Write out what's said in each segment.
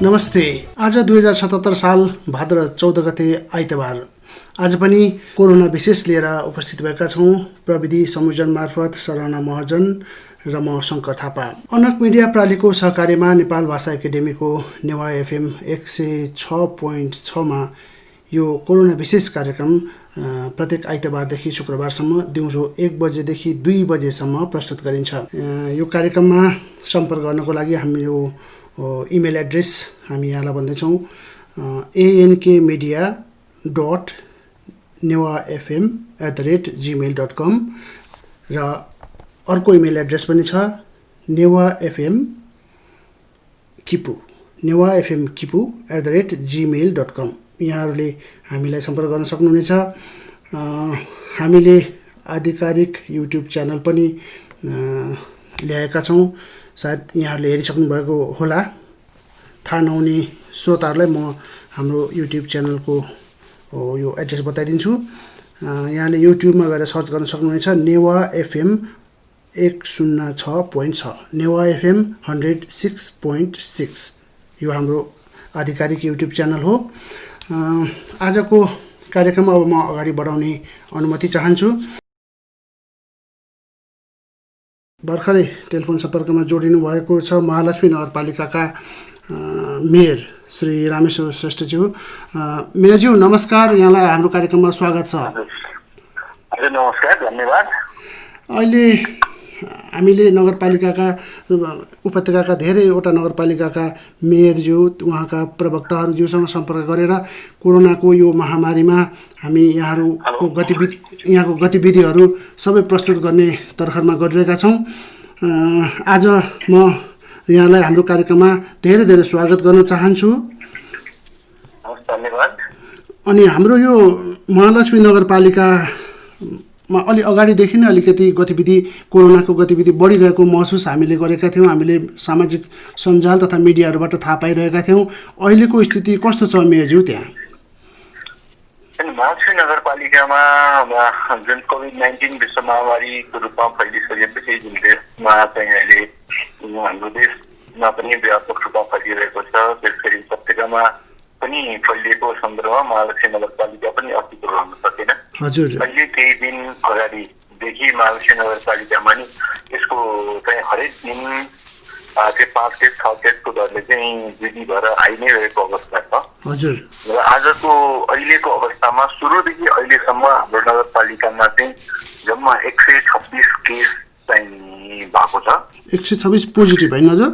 नमस्ते। आज 2077 साल भाद्र 14 गते आइतबार। आज पनि कोरोना विशेष लिएर उपस्थित भएका छौँ। प्रविधि संयोजन मार्फत शरणा महर्जन र म शङ्कर थापा। अनक मिडिया प्रालीको सहकार्यमा नेपाल भाषा एकाडेमीको नेवा एफएम 106.6 मा यो कोरोना विशेष कार्यक्रम प्रत्येक आइतबारदेखि शुक्रबारसम्म दिउँसो 1 बजेदेखि 2 बजेसम्म प्रस्तुत गरिन्छ। यो कार्यक्रममा सम्पर्क गर्नको लागि हाम्रो इमेल एड्रेस हामी यहाँलाई भन्दैछौँ ankmedia.newafm@gmail.com र अर्को इमेल एड्रेस पनि छ newafmkipu@gmail.com। यहाँहरूले हामीलाई सम्पर्क गर्न सक्नुहुनेछ। हामीले आधिकारिक युट्युब च्यानल पनि ल्याएका छौँ। सायद यहाँहरूले हेरिसक्नु भएको होला। थाहा नहुने श्रोताहरूलाई म हाम्रो युट्युब च्यानलको यो एड्रेस बताइदिन्छु। यहाँले युट्युबमा गएर सर्च गर्न सक्नुहुनेछ नेवा एफएम 106.6 नेवा एफएम 106.6 यो हाम्रो आधिकारिक युट्युब च्यानल हो। आजको कार्यक्रम अब म अगाडि बढाउने अनुमति चाहन्छु। भर्खरै टेलिफोन सम्पर्कमा जोडिनु भएको छ महालक्ष्मी नगरपालिकाका मेयर श्री रामेश्वर श्रेष्ठज्यू। मेयरज्यू नमस्कार, यहाँलाई हाम्रो कार्यक्रममा स्वागत छ। हजुर नमस्कार, धन्यवाद। अहिले हामीले नगरपालिकाका उपत्यकाका धेरैवटा नगरपालिकाका मेयरज्यू उहाँका प्रवक्ताहरूज्यूसँग सम्पर्क गरेर कोरोनाको यो महामारीमा हामी यहाँको गतिविधिहरू सबै प्रस्तुत गर्ने तर्खरमा गरिरहेका छौँ। आज म यहाँलाई हाम्रो कार्यक्रममा धेरै धेरै स्वागत गर्न चाहन्छु। धन्यवाद। अनि हाम्रो यो महालक्ष्मी नगरपालिकामा अलि अगाडिदेखि नै अलिकति गतिविधि कोरोनाको गतिविधि बढिरहेको महसुस हामीले गरेका थियौँ। हामीले सामाजिक सञ्जाल तथा मिडियाहरूबाट थाहा पाइरहेका थियौँ। अहिलेको स्थिति कस्तो छ मेयरज्यू त्यहाँ? महालक्ष्मी नगरपालिकामा जुन कोभिड-19 विश्व महामारीको रूपमा फैलिसकेपछि जुन देशमा चाहिँ अहिले हाम्रो देशमा पनि व्यापक रूपमा फैलिरहेको छ, त्यसरी उपत्यकामा पनि फैलिएको सन्दर्भमा महालक्ष्मी नगरपालिका पनि अस्तित्व रहन सकेन। अहिले केही दिन अगाडिदेखि महालक्ष्मी नगरपालिकामा नि यसको चाहिँ हरेक दिन 5 केस 6 केसको दरले चाहिँ वृद्धि भएर आइ नै रहेको अवस्था छ। र आजको अहिलेको अवस्थामा सुरुदेखि अहिलेसम्म हाम्रो नगरपालिकामा चाहिँ जम्मा 126 केस चाहिँ भएको छ। 126 पोजिटिभ होइन हजुर?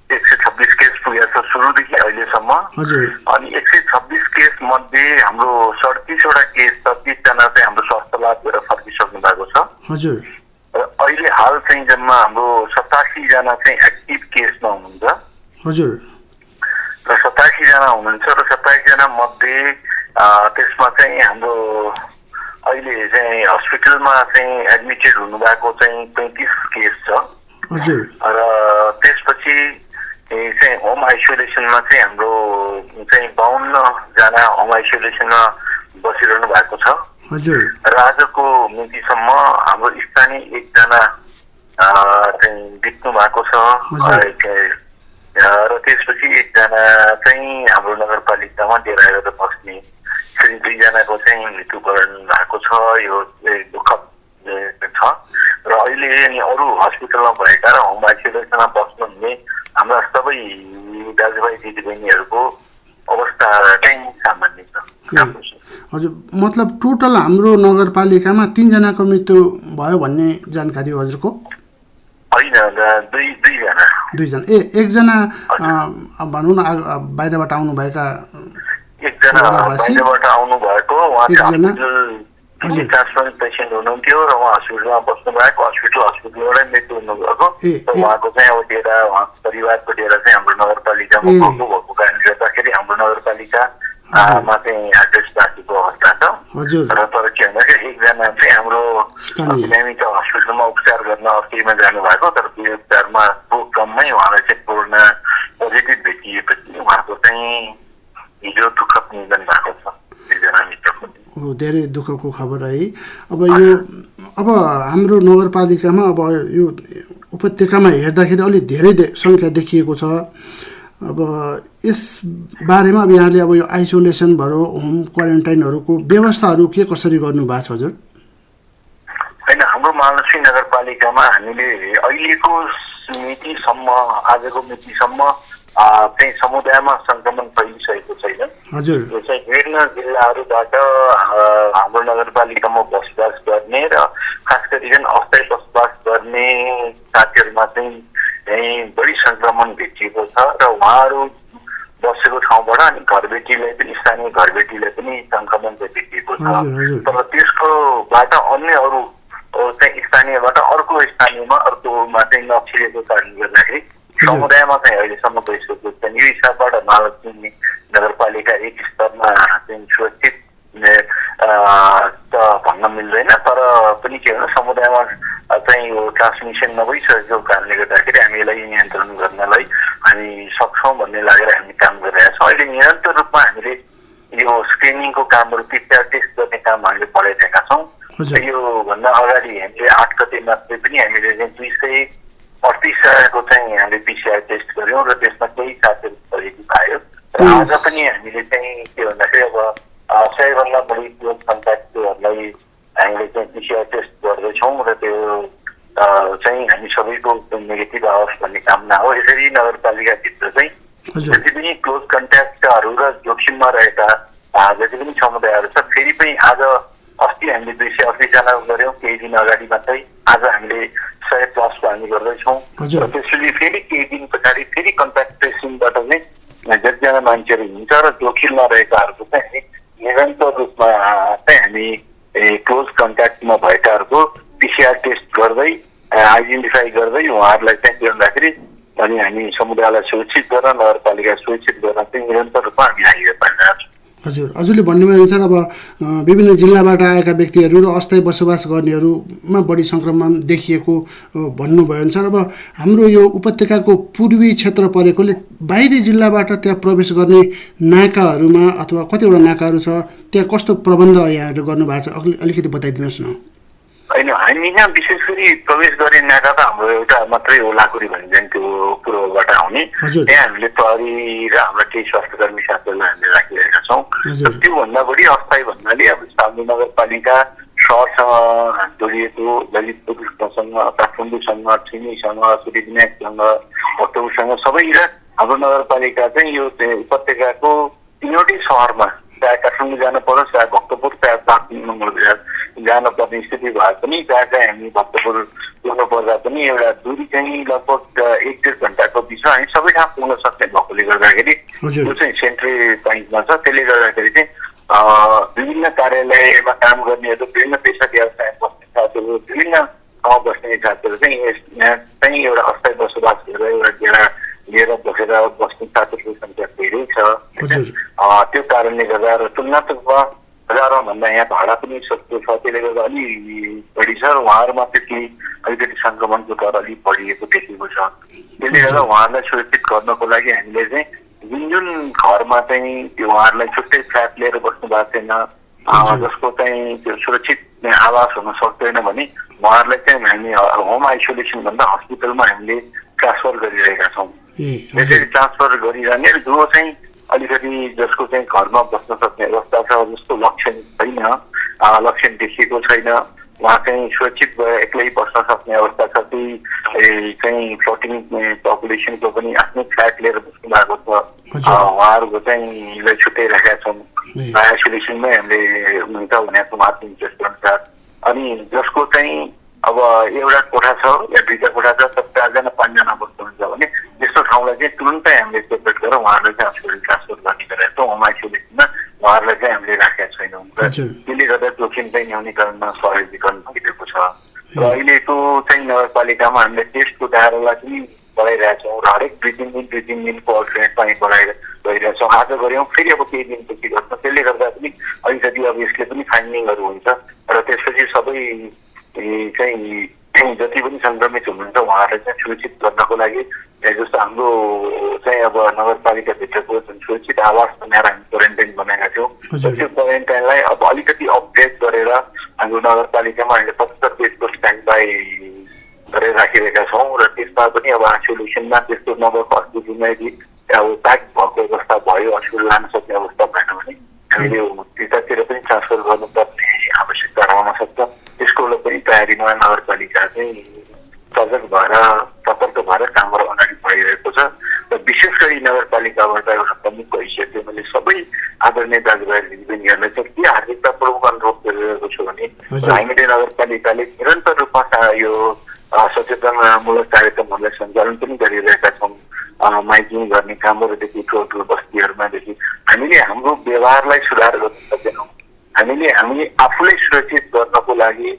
126 केस पुगेको छ सुरुदेखि अहिलेसम्म। अनि 126 केस मध्ये हाम्रो 37वटा केस 30 जना चाहिँ हाम्रो स्वास्थ्य लाभ गरेर फर्किसक्नु भएको छ। र अहिले हाल चाहिँ जम्मा हाम्रो 87 जना चाहिँ एक्टिभ केसमा हुनुहुन्छ। र 87 जना हुनुहुन्छ र 27 जना मध्ये त्यसमा चाहिँ हाम्रो अहिले चाहिँ हस्पिटलमा चाहिँ एडमिटेड हुनुभएको चाहिँ 35 केस छ। र त्यसपछि चाहिँ होम आइसोलेसनमा चाहिँ हाम्रो चाहिँ 52 जना होम आइसोलेसनमा बसिरहनु भएको छ। र आजको मितिसम्म हाम्रो स्थानीय 1 जना चाहिँ बित्नु भएको छ। र त्यसपछि 1 जना चाहिँ हाम्रो नगरपालिकामा डेरा गरेर बस्ने 2 जनाको चाहिँ मृत्युकरण भएको छ। यो दुःखद छ। र अहिले अनि अरू हस्पिटलमा भएका र होम आइसोलेसनमा बस्नुहुने हाम्रा सबै दाजुभाइ दिदीबहिनीहरूको अवस्था चाहिँ सामान्य छ। हजुर, मतलब टोटल हाम्रो नगरपालिकामा 3 जनाको मृत्यु भयो भन्ने जानकारी हो हजुरको? होइन, 2 जना। 1 जना भनौँ न बाहिरबाट आउनुभएका 1 जना बाहिरबाट आउनुभएको उहाँ ट्रान्सप्लान्ट पेसेन्ट हुनुहुन्थ्यो र उहाँ हस्पिटलमा बस्नु भएको। हस्पिटलबाटै मृत्यु हुनुभएको। उहाँको चाहिँ अब डेरा उहाँको परिवारको डेरा चाहिँ हाम्रो नगरपालिकामा भएको कारणले गर्दाखेरि हाम्रो नगरपालिकामा चाहिँ एड्रेस राखेको अवस्था छ। र तर के भन्दाखेरि 1 जना चाहिँ हाम्रो बिरामीका हस्पिटलमा उपचार गर्न अस्तिमा जानुभएको, तर त्यो उपचारमा क्रममै उहाँलाई चाहिँ कोरोना पोजिटिभ भेटिएपछि उहाँको चाहिँ हिजो दुःखद निधन भएको छ। धेरै दुःखको खबर है। अब हाम्रो नगरपालिकामा अब यो उपत्यकामा हेर्दाखेरि अलि धेरै सङ्ख्या देखिएको छ। अब यस बारेमा अब यहाँले अब यो आइसोलेसन भएर होम क्वारेन्टाइनहरूको व्यवस्थाहरू के कसरी गर्नु भएको छ हजुर? होइन, हाम्रो महालक्ष्मी नगरपालिकामा हामीले अहिलेको मितिसम्म, आजको मितिसम्म चाहिँ समुदायमा संक्रमण फैलिसकेको छैन। हजुर, यो चाहिँ विभिन्न जिल्लाहरूबाट हाम्रो नगरपालिकामा बसोबास गर्ने र खास गरिकन अस्थायी बसोबास गर्ने साथीहरूमा चाहिँ बढी संक्रमण भेटिएको छ र उहाँहरू बसेको ठाउँबाट अनि घरबेटीलाई पनि, स्थानीय घरबेटीलाई पनि संक्रमण चाहिँ भेटिएको छ। तर त्यसकोबाट अन्य अरू चाहिँ स्थानीयबाट अर्को स्थानीयमा अर्कोमा चाहिँ नछिरेको कारणले गर्दाखेरि समुदायमा चाहिँ अहिलेसम्म गइसकेको छैन। यो हिसाबबाट महालक्ष्मी नगरपालिका एक स्तरमा चाहिँ सुरक्षित त भन्न मिल्दैन, तर पनि के भन्छ समुदायमा चाहिँ यो ट्रान्समिसन नभइसकेको कारणले गर्दाखेरि हामी यसलाई नियन्त्रण गर्नलाई हामी सक्छौँ भन्ने लागेर हामी काम गरिरहेका छौँ। अहिले निरन्तर रूपमा हामीले यो स्क्रिनिङको कामहरू, पिसिआर टेस्ट गर्ने काम हामीले बढाइरहेका छौँ। यो भन्दा अगाडि हामीले 8 गते मात्रै पनि हामीले चाहिँ 238को चाहिँ हामीले पिसिआर टेस्ट गऱ्यौँ र त्यसमा केही साथीहरू पोजिटिभ आयो र आज पनि हामीले चाहिँ के भन्दाखेरि अब 100 भन्दा बढी क्लोज कन्ट्याक्टहरूलाई हामीले चाहिँ पिसिआर टेस्ट गर्दैछौँ र त्यो चाहिँ हामी सबैको नेगेटिभ आओस् भन्ने कामना हो। यसरी नगरपालिकाभित्र चाहिँ जति पनि क्लोज कन्ट्याक्टहरू र जोखिममा रहेका जति पनि समुदायहरू छ, फेरि पनि आज अस्ति हामीले 280 जना गऱ्यौँ केही दिन अगाडि मात्रै, आज हामीले 100+ हामी गर्दैछौँ र त्यसरी फेरि केही दिन पछाडि फेरि कन्ट्याक्ट ट्रेसिङबाट चाहिँ जतिजना मान्छेहरू हुन्छ र जोखिममा रहेकाहरूको चाहिँ हामी निरन्तर रूपमा चाहिँ हामी क्लोज कन्ट्याक्टमा भएकाहरूको पिसिआर टेस्ट गर्दै आइडेन्टिफाई गर्दै उहाँहरूलाई चाहिँ के भन्दाखेरि अनि हामी समुदायलाई सुरक्षित गर्न, नगरपालिका सुरक्षित गर्न चाहिँ निरन्तर रूपमा हामी आइरहेका छौँ। हजुर, हजुरले भन्नुभयो अनुसार अब विभिन्न जिल्लाबाट आएका व्यक्तिहरू र अस्थायी बसोबास गर्नेहरूमा बढी सङ्क्रमण देखिएको भन्नुभयो अनुसार अब हाम्रो यो उपत्यकाको पूर्वी क्षेत्र परेकोले बाहिरी जिल्लाबाट त्यहाँ प्रवेश गर्ने नाकाहरूमा अथवा कतिवटा नाकाहरू छ, त्यहाँ कस्तो प्रबन्ध यहाँहरूले गर्नुभएको छ अलिकति बताइदिनुहोस् न। होइन, हामी यहाँ विशेष गरी प्रवेश गर्ने नाका त हाम्रो एउटा मात्रै हो, लाकुरी भनिन्छ त्यो पूर्वबाट आउने। त्यहाँ हामीले प्रहरी र हाम्रा केही स्वास्थ्यकर्मी साथीहरूलाई हामीले राखिरहेका छौँ। त्योभन्दा बढी अस्थायी भन्नाले अब स्थानीय नगरपालिका सहरसँग जोडिएको ललितपुरसँग, काठमाडौँसँग, छिमीसँग, सूर्यविनायकसँग, भक्तपुरसँग सबै र हाम्रो नगरपालिका चाहिँ यो उपत्यकाको तीनवटै सहरमा, चाहे काठमाडौँ जानु परोस्, चाहे भक्तपुर, चाहे बागमती जानुपर्ने स्थिति भए पनि, चाहे हामी भक्तपुर पुग्नु पर्दा पनि एउटा दूरी चाहिँ लगभग 1-1.5 घन्टाको बिचमा हामी सबै ठाउँ पुग्न सक्ने भएकोले गर्दाखेरि त्यो चाहिँ सेन्ट्रल पोइन्टमा छ। त्यसले गर्दाखेरि चाहिँ विभिन्न कार्यालयमा काम गर्नेहरू, विभिन्न पेसा व्यवसायमा बस्ने साथीहरू, विभिन्न ठाउँ बस्ने साथीहरू चाहिँ यहाँ चाहिँ एउटा अस्थायी बसोबास गरेर एउटा डेरा लिएर बसेर बस्ने साथीहरूको सङ्ख्या धेरै छ। त्यो कारणले गर्दा र तुलनात्मकमा हजारौँ भन्दा यहाँ भाडा पनि सस्तो छ, त्यसले गर्दा अलि बढी छ र उहाँहरूमा त्यति अलिकति सङ्क्रमणको दर अलिक बढिएको देखिएको छ। त्यसले गर्दा उहाँहरूलाई सुरक्षित गर्नको लागि हामीले चाहिँ जुन घरमा चाहिँ त्यो उहाँहरूलाई छुट्टै फ्ल्याट लिएर बस्नु भएको छैन, जसको चाहिँ त्यो सुरक्षित आवास हुन सक्दैन भने उहाँहरूलाई चाहिँ हामी होम आइसोलेसन भन्दा हस्पिटलमा हामीले ट्रान्सफर गरिरहेका छौँ। त्यसरी ट्रान्सफर गरिरहने जो चाहिँ अलिकति जसको चाहिँ घरमा बस्न सक्ने अवस्था छ, जसको लक्षण छैन, लक्षण देखिएको छैन, उहाँ चाहिँ सुरक्षित भएर एक्लै बस्न सक्ने अवस्था छ, त्यही चाहिँ फ्लोटिङ पपुलेसनको पनि आफ्नै फ्ल्याट लिएर बस्नु भएको छ, उहाँहरूको चाहिँ छुट्याइराखेका छौँ। आइसोलेसनमै हामीले हुन्छ भनेको मात्र इन्ट्रेस्ट अनुसार। अनि जसको चाहिँ अब एउटा कोठा छ या 2टा कोठा छ, 4जना 5जना बस्नुहुन्छ भने त्यस्तो ठाउँलाई चाहिँ तुरुन्तै हामीले सेपरेट गरेर उहाँहरूलाई चाहिँ हस्पिटल ट्रान्सफर गर्ने गरेर होम आइसोलेसनमा उहाँहरूलाई चाहिँ हामीले राखेका छैनौँ र त्यसले गर्दा जोखिम चाहिँ न्यूनीकरणमा सहयोग गर्न भइरहेको छ। र अहिलेको चाहिँ नगरपालिकामा हामीले टेस्टको दायरालाई पनि बढाइरहेका छौँ र हरेक 2-3 दिनको अल्टरनेटमा हामी बढाएर गइरहेका छौँ। आज गऱ्यौँ, फेरि अब केही दिनपछि गर्छौँ। त्यसले गर्दा पनि अलिकति अब यसले पनि फाइन्डिङहरू हुन्छ र त्यसपछि सबै चाहिँ जति पनि सङ्क्रमित हुनुहुन्छ उहाँहरूलाई चाहिँ सुरक्षित गर्नको लागि जस्तो हाम्रो चाहिँ अब नगरपालिकाभित्रको जुन सुरक्षित आवास बनाएर हामी क्वारेन्टाइन बनाएका थियौँ, त्यो क्वारेन्टाइनलाई अब अलिकति अपग्रेड गरेर हाम्रो नगरपालिकामा हामीले 75 बेडको स्ट्यान्ड बाई गरेर राखिरहेका छौँ र त्यसमा पनि अब आइसोलेसनमा त्यस्तो नभएको अस्ति अब प्याक भएको अवस्था भयो, हस्पिटल लान सक्ने अवस्था भएन भने हामीले त्यतातिर पनि ट्रान्सफर गर्नुपर्ने आवश्यकता रहन सक्छ। त्यसको पनि तयारीमा नगरपालिका चाहिँ सतर्क भएर कामहरू अगाडि बढिरहेको छ। र विशेष गरी नगरपालिकाबाट एउटा प्रमुख हैसियतले मैले सबै आदरणीय दाजुभाइ दिदीबहिनीहरूलाई चाहिँ के आर्थिकतापूर्वक अनुरोध गरिरहेको छु भने हामीले नगरपालिकाले निरन्तर रूपमा यो सचेतनामूलक कार्यक्रमहरूलाई सञ्चालन पनि गरिरहेका छौँ। माइकिङ गर्ने कामहरूदेखि ठुलो बस्तीहरूमादेखि हामीले हाम्रो व्यवहारलाई सुधार गर्न सक्दैनौँ। हामीले आफूलाई सुरक्षित गर्नको लागि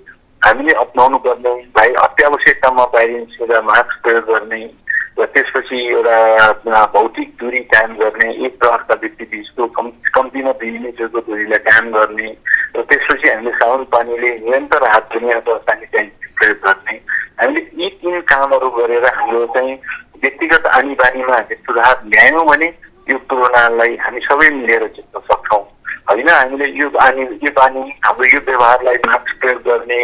हामीले अपनाउनु पर्ने भाइ अत्यावश्यक काममा बाहिर निस्केर मास्क प्रयोग गर्ने र त्यसपछि एउटा भौतिक दूरी कायम गर्ने, एक प्रकारका व्यक्ति बिचको कम्तीमा 2 मिटरको दूरीलाई कायम गर्ने र त्यसपछि हामीले साबुन पानीले निरन्तर हात धुने अथवा सेनिटाइजर प्रयोग गर्ने। हामीले यी 3 कामहरू गरेर हाम्रो चाहिँ व्यक्तिगत आनी बानीमा सुधार ल्यायौँ भने यो कोरोनालाई हामी सबै मिलेर जित्न सक्छौँ। होइन, हामीले यो बानी हाम्रो यो व्यवहारलाई मास्क प्रयोग गर्ने,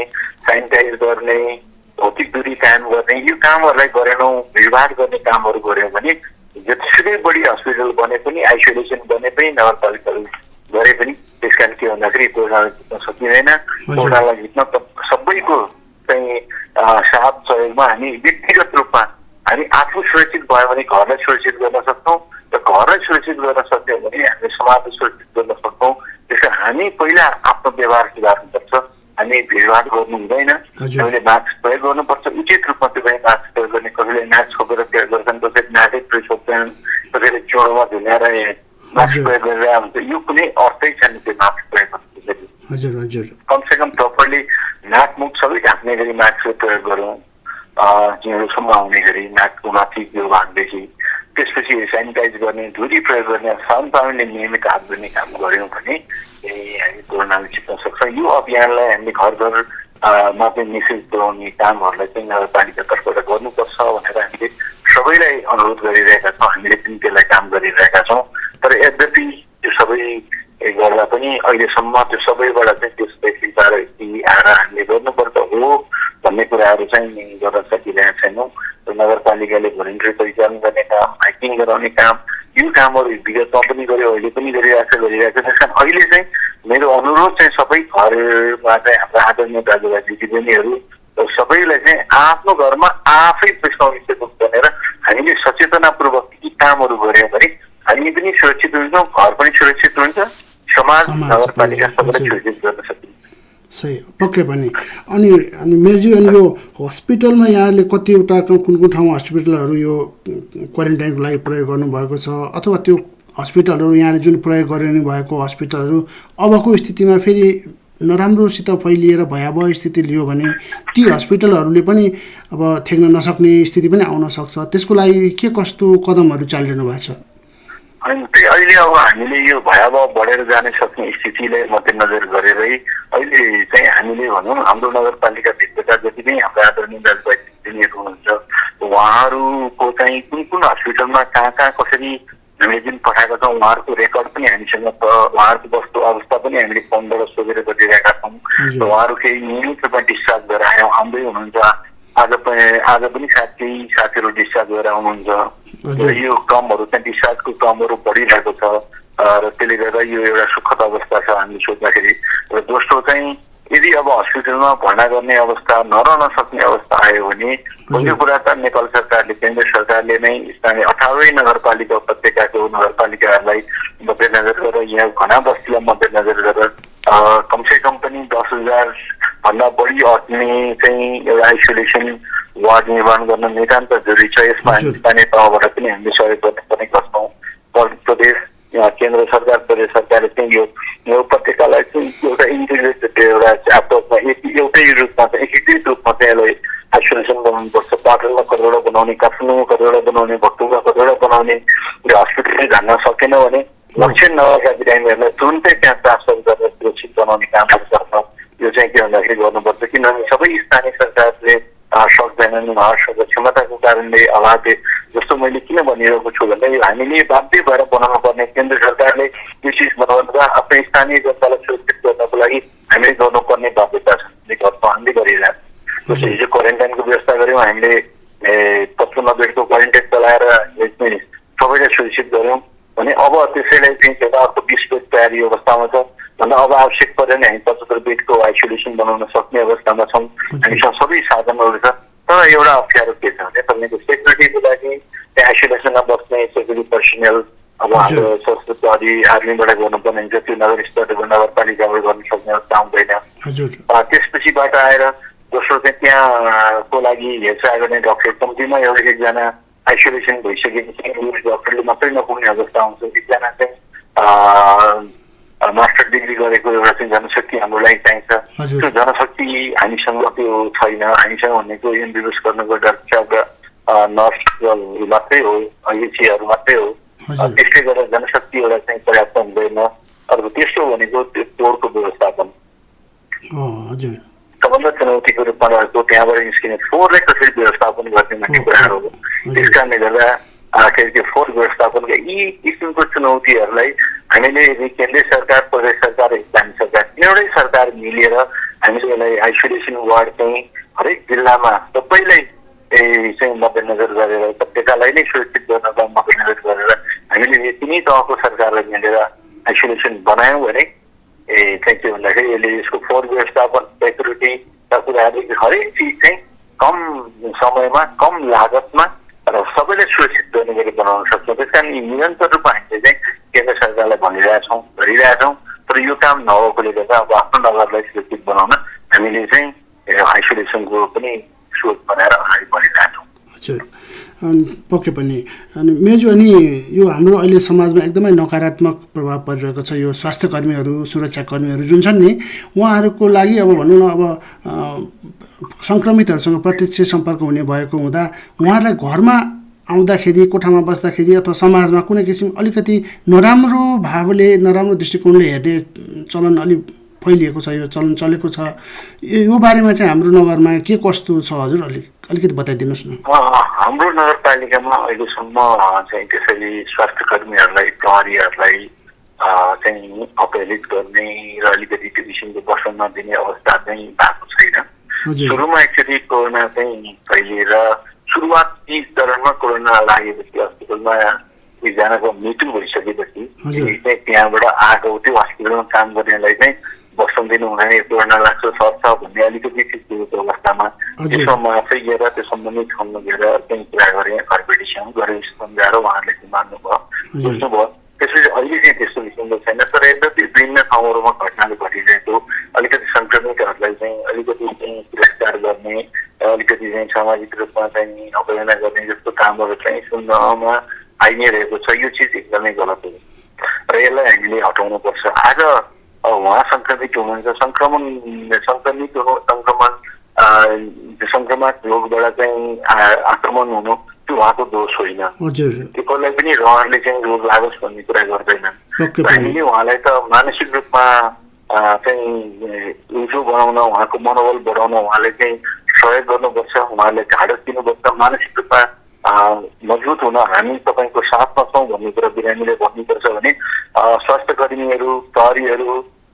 सेनिटाइज गर्ने, भौतिक दूरी कायम गर्ने यो कामहरूलाई गरेनौँ, भिडभाड गर्ने कामहरू गऱ्यौँ भने जतिसुकै बढी हस्पिटल बने पनि, आइसोलेसन बने पनि, नगरपालिकाले गरे पनि त्यस कारण के भन्दाखेरि कोरोनालाई जित्न सकिँदैन। कोरोनालाई जित्न त सबैको चाहिँ साथ सहयोगमा हामी व्यक्तिगत रूपमा हामी आफू सुरक्षित भयो भने घरलाई सुरक्षित गर्न सक्छौँ र घरलाई सुरक्षित गर्न सक्यौँ भने हामीले समाजलाई सुरक्षित गर्न सक्छौँ। त्यसो हामी पहिला आफ्नो व्यवहार सुधार्नुपर्छ। हामी भिडभाड गर्नु हुँदैन, हामीले मास्क प्रयोग गर्नुपर्छ, उचित रूपमा त्यो पनि मास्क प्रयोग गर्ने। कसैले नाक छोपेर प्रयोग गर्छन्, कसैले नाकै प्रयोग छोप्छन्, कसैले चोडोमा झुल्याएर मास्क प्रयोग गरेर हुन्छ। यो कुनै अर्थै छैन त्यो मास्क प्रयोग गर्नु। कमसेकम प्रपरली नाक मुख सबै ढाक्ने गरी मास्क प्रयोग गरौँ, जिउसम्म आउने गरी नाकको माथि यो भागदेखि। त्यसपछि सेनिटाइज गर्ने, धुरी प्रयोग गर्ने, साबुन पानीले नियमित हात धुने काम गऱ्यौँ भने हामी कोरोनाले जित्न सक्छौँ। यो अभियानलाई हामीले घर घरमा चाहिँ मेसेज पुर्याउने कामहरूलाई चाहिँ नगरपालिका तर्फबाट गर्नुपर्छ भनेर हामीले सबैलाई अनुरोध गरिरहेका छौँ। हामीले पनि त्यसलाई काम गरिरहेका छौँ। तर यद्यपि त्यो सबै गर्दा पनि अहिलेसम्म त्यो सबैबाट चाहिँ त्यसपछि आएर हामीले गर्नुपर्छ हो भन्ने कुराहरू चाहिँ गर्न सकिरहेका छैनौँ। नगरपालिकाले भोलिन्टरी परिचालन गर्ने काम, हाइकिङ गराउने काम, यो कामहरू विगतमा पनि गर्यो, अहिले पनि गरिरहेको छ। त्यस कारण अहिले चाहिँ मेरो अनुरोध चाहिँ सबै घरमा चाहिँ हाम्रो आदरणीय दाजुभाइ दिदीबहिनीहरू सबैलाई चाहिँ आफ्नो घरमा आफै प्रेसमा बनेर हामीले सचेतनापूर्वक यी कामहरू गऱ्यौँ भने हामी पनि सुरक्षित हुन्छौँ, घर पनि सुरक्षित हुन्छ, समाज नगरपालिका सबैलाई सुरक्षित गर्न सकिन्छ। सही, पक्कै पनि। अनि मेलजी, अनि यो हस्पिटलमा यहाँले कतिवटा कुन ठाउँमा हस्पिटलहरू यो क्वारेन्टाइनको लागि प्रयोग गर्नुभएको छ, अथवा त्यो हस्पिटलहरू यहाँले जुन प्रयोग गरिरहनु भएको हस्पिटलहरू अबको स्थितिमा फेरि नराम्रोसित फैलिएर भयावह स्थिति लियो भने ती हस्पिटलहरूले पनि अब थेक्न नसक्ने स्थिति पनि आउन सक्छ। त्यसको लागि के कस्तो कदमहरू चालिरहनु भएको छ? अनि अहिले अब हामीले यो भयावह बढेर जान सक्ने स्थितिलाई मध्यनजर गरेरै अहिले चाहिँ हामीले भनौँ हाम्रो नगरपालिकाभित्रका जति पनि हाम्रो आदरणीय दाजुभाइ दिदीबहिनीहरू हुनुहुन्छ उहाँहरूको चाहिँ कुन हस्पिटलमा कहाँ कसरी हामीले जुन पठाएको छौँ उहाँहरूको रेकर्ड पनि हामीसँग छ। उहाँहरूको वस्तु अवस्था पनि हामीले फोनबाट सोधेर गरिरहेका छौँ। उहाँहरू केही नियमित रूपमा डिस्चार्ज गरेर आउँदै हुनुहुन्छ। आज पनि साथीहरू डिस्चार्ज गरेर आउनुहुन्छ। यो क्रमहरू चाहिँ डिस्चार्जको क्रमहरू बढिरहेको छ र त्यसले गर्दा यो एउटा सुखद अवस्था छ हामीले सोच्दाखेरि। र दोस्रो चाहिँ यदि अब हस्पिटलमा भर्ना गर्ने अवस्था नरहन सक्ने अवस्था आयो भने यो कुरा त नेपाल सरकारले, केन्द्र सरकारले नै स्थानीय 18 नगरपालिका उपत्यकाको नगरपालिकाहरूलाई मध्यनजर गरेर यहाँ घना बस्तीलाई मध्यनजर गरेर कमसेकम पनि 10,000 भन्दा बढी अट्ने चाहिँ एउटा आइसोलेसन वार्ड निर्माण गर्न नितान्त जरुरी छ। यसमा स्थानीय तहबाट पनि हामीले सहयोग गर्नुपर्ने गर्छौँ। प्रदेश केन्द्र सरकार, प्रदेश सरकारले चाहिँ यो उपत्यकालाई चाहिँ एउटा इन्टिग्रेटेड एउटा एउटै रूपमा चाहिँ एकीकृत रूपमा चाहिँ यसलाई आइसोलेसन बनाउनुपर्छ। पाटनमा कतिवटा बनाउने, काठमाडौँमा कतिवटा बनाउने, भक्तुङमा कतिवटा बनाउने, हस्पिटलले जान्न सकेन भने लक्षण नभएका बिरामीहरूलाई तुरुन्तै त्यहाँ ट्रान्सफर गरेर सुरक्षित बनाउने कामहरू गर्छ। यो चाहिँ के भन्दाखेरि गर्नुपर्छ, किनभने सबै स्थानीय सरकारले सक्दैनन्, उहाँहरूसँग क्षमताको कारणले अभावले। जस्तो मैले किन भनिरहेको छु भन्दा यो हामीले बाध्य भएर बनाउनु पर्ने, केन्द्र सरकारले यो चिज बनाउनु आफ्नो स्थानीय जनतालाई सुरक्षित गर्नको लागि हामीले गर्नुपर्ने बाध्यता छ। हामीले गरिरहेको जस्तो हिजो क्वारेन्टाइनको व्यवस्था गऱ्यौँ हामीले 55 बेडको क्वारेन्टाइन चलाएर सबैलाई सुरक्षित त्यसैलाई चाहिँ एउटा अर्को 20 बेड तयारी अवस्थामा छ भन्दा अब आवश्यक पऱ्यो भने हामी 75 बेडको आइसोलेसन बनाउन सक्ने अवस्थामा छौँ। हामीसँग सबै साधनहरू छ। तर एउटा अप्ठ्यारो के छ भने तपाईँको सेक्युरिटीको लागि त्यहाँ आइसोलेसनमा बस्ने सेक्युरिटी पर्सनल अब हाम्रो सशस्त्र प्रहरी आर्मीबाट गर्नुपर्ने हुन्छ, त्यो नगर स्तरबाट नगरपालिकाबाट गर्न सक्ने अवस्था आउँदैन। त्यसपछिबाट आएर दोस्रो चाहिँ त्यहाँको लागि हेरचाह गर्ने डाक्टर कम्तीमा एउटा एकजना आइसोलेसन भइसकेपछि डाक्टरले मात्रै नपुग्ने अवस्था आउँछ। एकजना चाहिँ मास्टर डिग्री गरेको एउटा चाहिँ जनशक्ति हाम्रो लागि चाहिन्छ। त्यो जनशक्ति हामीसँग त्यो छैन। हामीसँग भनेको एमबिबिएस गर्नुको डाक्टर नर्सहरू मात्रै हो, एचसीहरू मात्रै हो। त्यसले गर्दा जनशक्ति एउटा चाहिँ पर्याप्त हुँदैन। अर्को तेस्रो भनेको त्यो टोरको व्यवस्थापन सबभन्दा चुनौतीको रूपमा रहेको त्यहाँबाट निस्किने फोहोरलाई कसरी व्यवस्थापन गर्ने भन्ने कुराहरू हो। त्यस कारणले गर्दा त्यो फोहोर व्यवस्थापनका यी किसिमको चुनौतीहरूलाई हामीले केन्द्रीय सरकार, प्रदेश सरकार, स्थानीय सरकार तिनवटै सरकार मिलेर हामीले यसलाई आइसोलेसन वार्ड चाहिँ हरेक जिल्लामा सबैलाई चाहिँ मध्यनजर गरेर उपत्यकालाई नै सुरक्षित गर्नको मध्यनजर गरेर हामीले तिनै तहको सरकारलाई मिलेर आइसोलेसन बनायौँ भने चाहिँ के भन्दाखेरि यसले यसको फोहोर व्यवस्थापन, सेक्युरिटीका कुराहरू हरेक चिज चाहिँ कम समयमा कम लागतमा र सबैलाई सुरक्षित गर्ने गरी बनाउन सक्छौँ। त्यस कारण निरन्तर रूपमा हामीले चाहिँ केन्द्र सरकारलाई भनिरहेछौँ, गरिरहेछौँ। तर यो काम नभएकोले गर्दा अब आफ्नो नगरलाई सुरक्षित बनाउन हामीले चाहिँ आइसोलेसनको पनि स्रोत बनाएर अगाडि बढिरहेछौँ। हजुर, पक्कै पनि। अनि मेजु, अनि यो हाम्रो अहिले समाजमा एकदमै नकारात्मक प्रभाव परिरहेको छ यो स्वास्थ्य कर्मीहरू, सुरक्षाकर्मीहरू जुन छन् नि, उहाँहरूको लागि अब भनौँ न अब सङ्क्रमितहरूसँग प्रत्यक्ष सम्पर्क हुने भएको हुँदा उहाँहरूलाई घरमा आउँदाखेरि, कोठामा बस्दाखेरि अथवा समाजमा कुनै किसिम अलिकति नराम्रो भावले, नराम्रो दृष्टिकोणले हेर्ने चलन अलिक फैलिएको छ, यो चलन चलेको छ। यो बारेमा चाहिँ हाम्रो नगरमा के कस्तो छ हजुर, अलिकति बताइदिनुहोस् न। हाम्रो नगरपालिकामा अहिलेसम्म चाहिँ त्यसरी स्वास्थ्य कर्मीहरूलाई, प्रहरीहरूलाई चाहिँ अपहेलित गर्ने र अलिकति त्यो किसिमको बस्न नदिने अवस्था चाहिँ भएको छैन। सुरुमा एकचोटि कोरोना चाहिँ फैलिएर सुरुवाती चरणमा कोरोना लागेपछि हस्पिटलमा एकजनाको मृत्यु भइसकेपछि चाहिँ त्यहाँबाट आएको त्यो हस्पिटलमा काम गर्नेलाई चाहिँ बस्न दिनु हुँदैन, कोरोना लाग्छ सर्छ भन्ने अलिकति त्यस्तो अवस्थामा त्यसमा म आफै गएर त्यो सम्बन्धित ठाउँमा गएर चाहिँ कुरा गरेँ, घरबेटीसँग गरेर सम्झाएर उहाँहरूले चाहिँ मान्नुभयो, बुझ्नुभयो। त्यसपछि अहिले चाहिँ त्यस्तो किसिमको छैन। तर यद्यपि विभिन्न ठाउँहरूमा घटनाहरू घटिरहेको अलिकति सङ्क्रमितहरूलाई चाहिँ अलिकति चाहिँ तिरस्कार गर्ने, अलिकति चाहिँ सामाजिक रूपमा चाहिँ अवहेलना गर्ने जस्तो कामहरू चाहिँ सुन्नमा आइ नै रहेको छ। यो चिज एकदमै गलत हो र यसलाई हामीले हटाउनुपर्छ। आज उहाँ सङ्क्रमित हुनुहुन्छ, सङ्क्रमण रोगबाट चाहिँ आक्रमण हुनु त्यो उहाँको दोष होइन। त्यो कसैलाई पनि उहाँहरूले चाहिँ रोग लागोस् भन्ने कुरा गर्दैनन्। हामीले उहाँलाई त मानसिक रूपमा चाहिँ उल्टो बनाउन, उहाँको मनोबल बढाउन उहाँले चाहिँ सहयोग गर्नुपर्छ, उहाँले ढाडस दिनुपर्छ। मानसिक रूपमा मजबुत हुन हामी तपाईँको साथमा छौँ भन्ने कुरा बिरामीले भन्नुपर्छ भने स्वास्थ्य कर्मीहरू, प्रहरीहरू,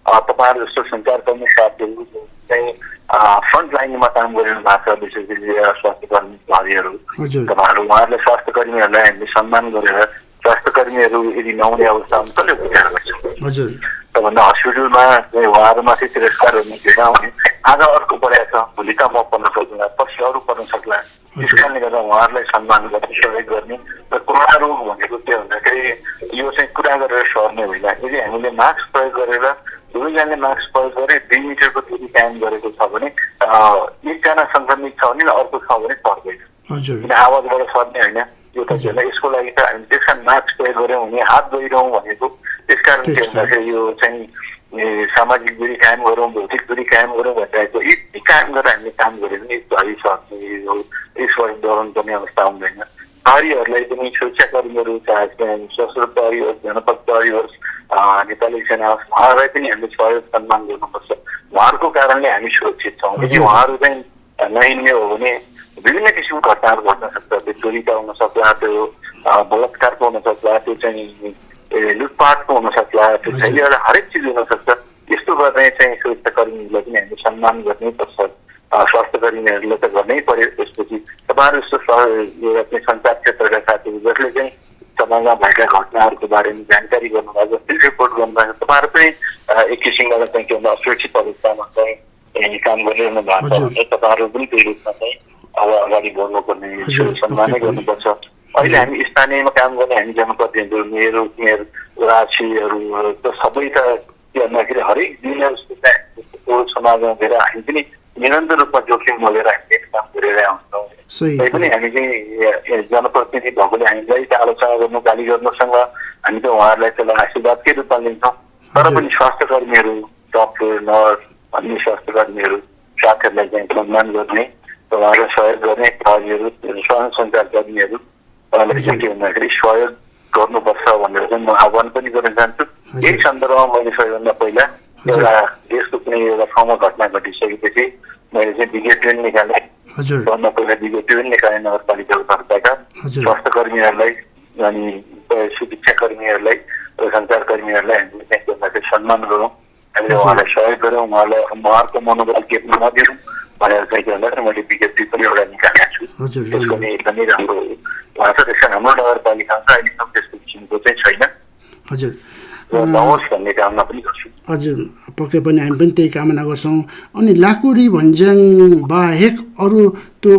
तपाईँहरू जस्तो सञ्चारकर्मी साथीहरू चाहिँ फ्रन्ट लाइनमा काम गरिरहनु भएको छ, विशेष गरी स्वास्थ्य कर्मी प्रहरीहरू तपाईँहरू, उहाँहरूले स्वास्थ्य कर्मीहरूलाई हामीले सम्मान गरेर स्वास्थ्य कर्मीहरू यदि नहुने अवस्थामा कसले उपचार गर्छ? सबभन्दा हस्पिटलमा उहाँहरूमाथि तिरस्कार हुने छैन भने आज अर्को परेको छ, भोलि त म पर्न सक्दिनँ, पछि अरू पर्न सक्ला। त्यस कारणले गर्दा उहाँहरूलाई सम्मान गर्ने, सहयोग गर्ने। र कोरोना रोग भनेको के भन्दाखेरि यो चाहिँ कुरा गरेर सर्ने होइन। यदि हामीले मास्क प्रयोग गरेर दुवैजनाले मास्क प्रयोग गरे 2 मिटरको दूरी कायम गरेको छ भने एकजना सङ्क्रमित छ भने अर्को छ भने सर्दैन, किन आवाजबाट सर्ने होइन। यो त छैन। यसको लागि त हामी त्यस कारण मास्क प्रयोग गऱ्यौँ भने हात धोइरहँ भनेको त्यस कारण के भन्दाखेरि यो चाहिँ सामाजिक दूरी कायम गरौँ, भौतिक दूरी कायम गरौँ भनिरहेको यति कायम गरेर हामीले काम गऱ्यो भने यसबाट डराउनु पर्ने अवस्था आउँदैन। प्रहरीहरूलाई पनि सुरक्षाकर्मीहरू, चाहे सशस्त्र प्रहरी होस्, जनपद प्रहरी होस्, नेपाली सेना होस्, उहाँहरूलाई पनि हामीले सहयोग सम्मान गर्नुपर्छ। उहाँहरूको कारणले हामी सुरक्षित छौँ। यदि उहाँहरू चाहिँ नहिँड्ने हो भने विभिन्न किसिमको घटनाहरू घट्न सक्छ। त्यो चोरीका हुन सक्ला, त्यो बलात्कारको हुन सक्ला, त्यो चाहिँ लुटपाटको हुन सक्ला, त्यो चाहिँ एउटा हरेक चिज हुन सक्छ। यस्तो गर्ने चाहिँ सुरक्षाकर्मीहरूलाई पनि हामीले सम्मान गर्नै पर्छ। स्वास्थ्य कर्मीहरूले त गर्नै पर्यो। त्यसपछि तपाईँहरू जस्तो एउटा चाहिँ सञ्चार क्षेत्रका साथीहरू जसले चाहिँ समाजमा भएका घटनाहरूको बारेमा जानकारी जारी गर्नुभएको फिल्ड रिपोर्ट गर्नुभएको तपाईँहरू पनि एक किसिमबाट चाहिँ के भन्दा असुरक्षित अवस्थामा चाहिँ काम गरिरहनु भएको छ भने तपाईँहरू पनि त्यही रूपमा चाहिँ अब अगाडि बढ्नुपर्ने सम्मानै गर्नुपर्छ। अहिले हामी स्थानीयमा काम गर्ने हामी जनप्रतिनिधिहरू मेयर राशीहरू त सबै त के भन्दाखेरि हरेक दिन समाजमा गएर हामी पनि निरन्तर रूपमा जोखिम बोलेर हामीले काम गरिरहेका हुन्छौँ। तैपनि हामी चाहिँ जनप्रतिनिधि भएकोले हामीलाई त आलोचना गर्नु गाली गर्नुसँग हामी त उहाँहरूलाई त्यसलाई आशीर्वादकै रूपमा लिन्छौँ। तर पनि स्वास्थ्य कर्मीहरू डक्टर नर्स अन्य स्वास्थ्य कर्मीहरू साथीहरूलाई चाहिँ सम्मान गर्ने उहाँहरूलाई सहयोग गर्ने प्रहरीहरू स्वयं सञ्चार कर्मीहरू उहाँलाई चाहिँ के भन्दाखेरि सहयोग गर्नुपर्छ भनेर चाहिँ म आह्वान पनि गर्न चाहन्छु। यही सन्दर्भमा मैले सबैभन्दा पहिला एउटा देशको कुनै एउटा ठाउँमा घटना घटिसकेपछि मैले चाहिँ भिडियो ट्रेन निकालेँ। सबभन्दा पहिला भिडियो ट्रेन निकालेँ नगरपालिकाको तर्फबाट स्वास्थ्य कर्मीहरूलाई अनि शिक्षा कर्मीहरूलाई र सञ्चार कर्मीहरूलाई हामीले चाहिँ गर्दाखेरि सम्मान गरौँ, हामीले उहाँलाई सहयोग गरौँ, उहाँहरूको मनोबल केप्न नदिउँ भनेर चाहिँ के भन्दाखेरि मैले विज्ञप्ति पनि एउटा निकालेको छु। त्यसको पनि एकदमै राम्रो उहाँ छ। त्यस कारण हाम्रो नगरपालिकामा चाहिँ अहिलेसम्म त्यस्तो किसिमको चाहिँ छैन। हजुर नहोस् भन्ने कामना पनि गर्छु। हजुर पक्कै पनि हामी पनि त्यही कामना गर्छौँ। अनि लाकुडी भन्ज्याङ बाहेक अरू त्यो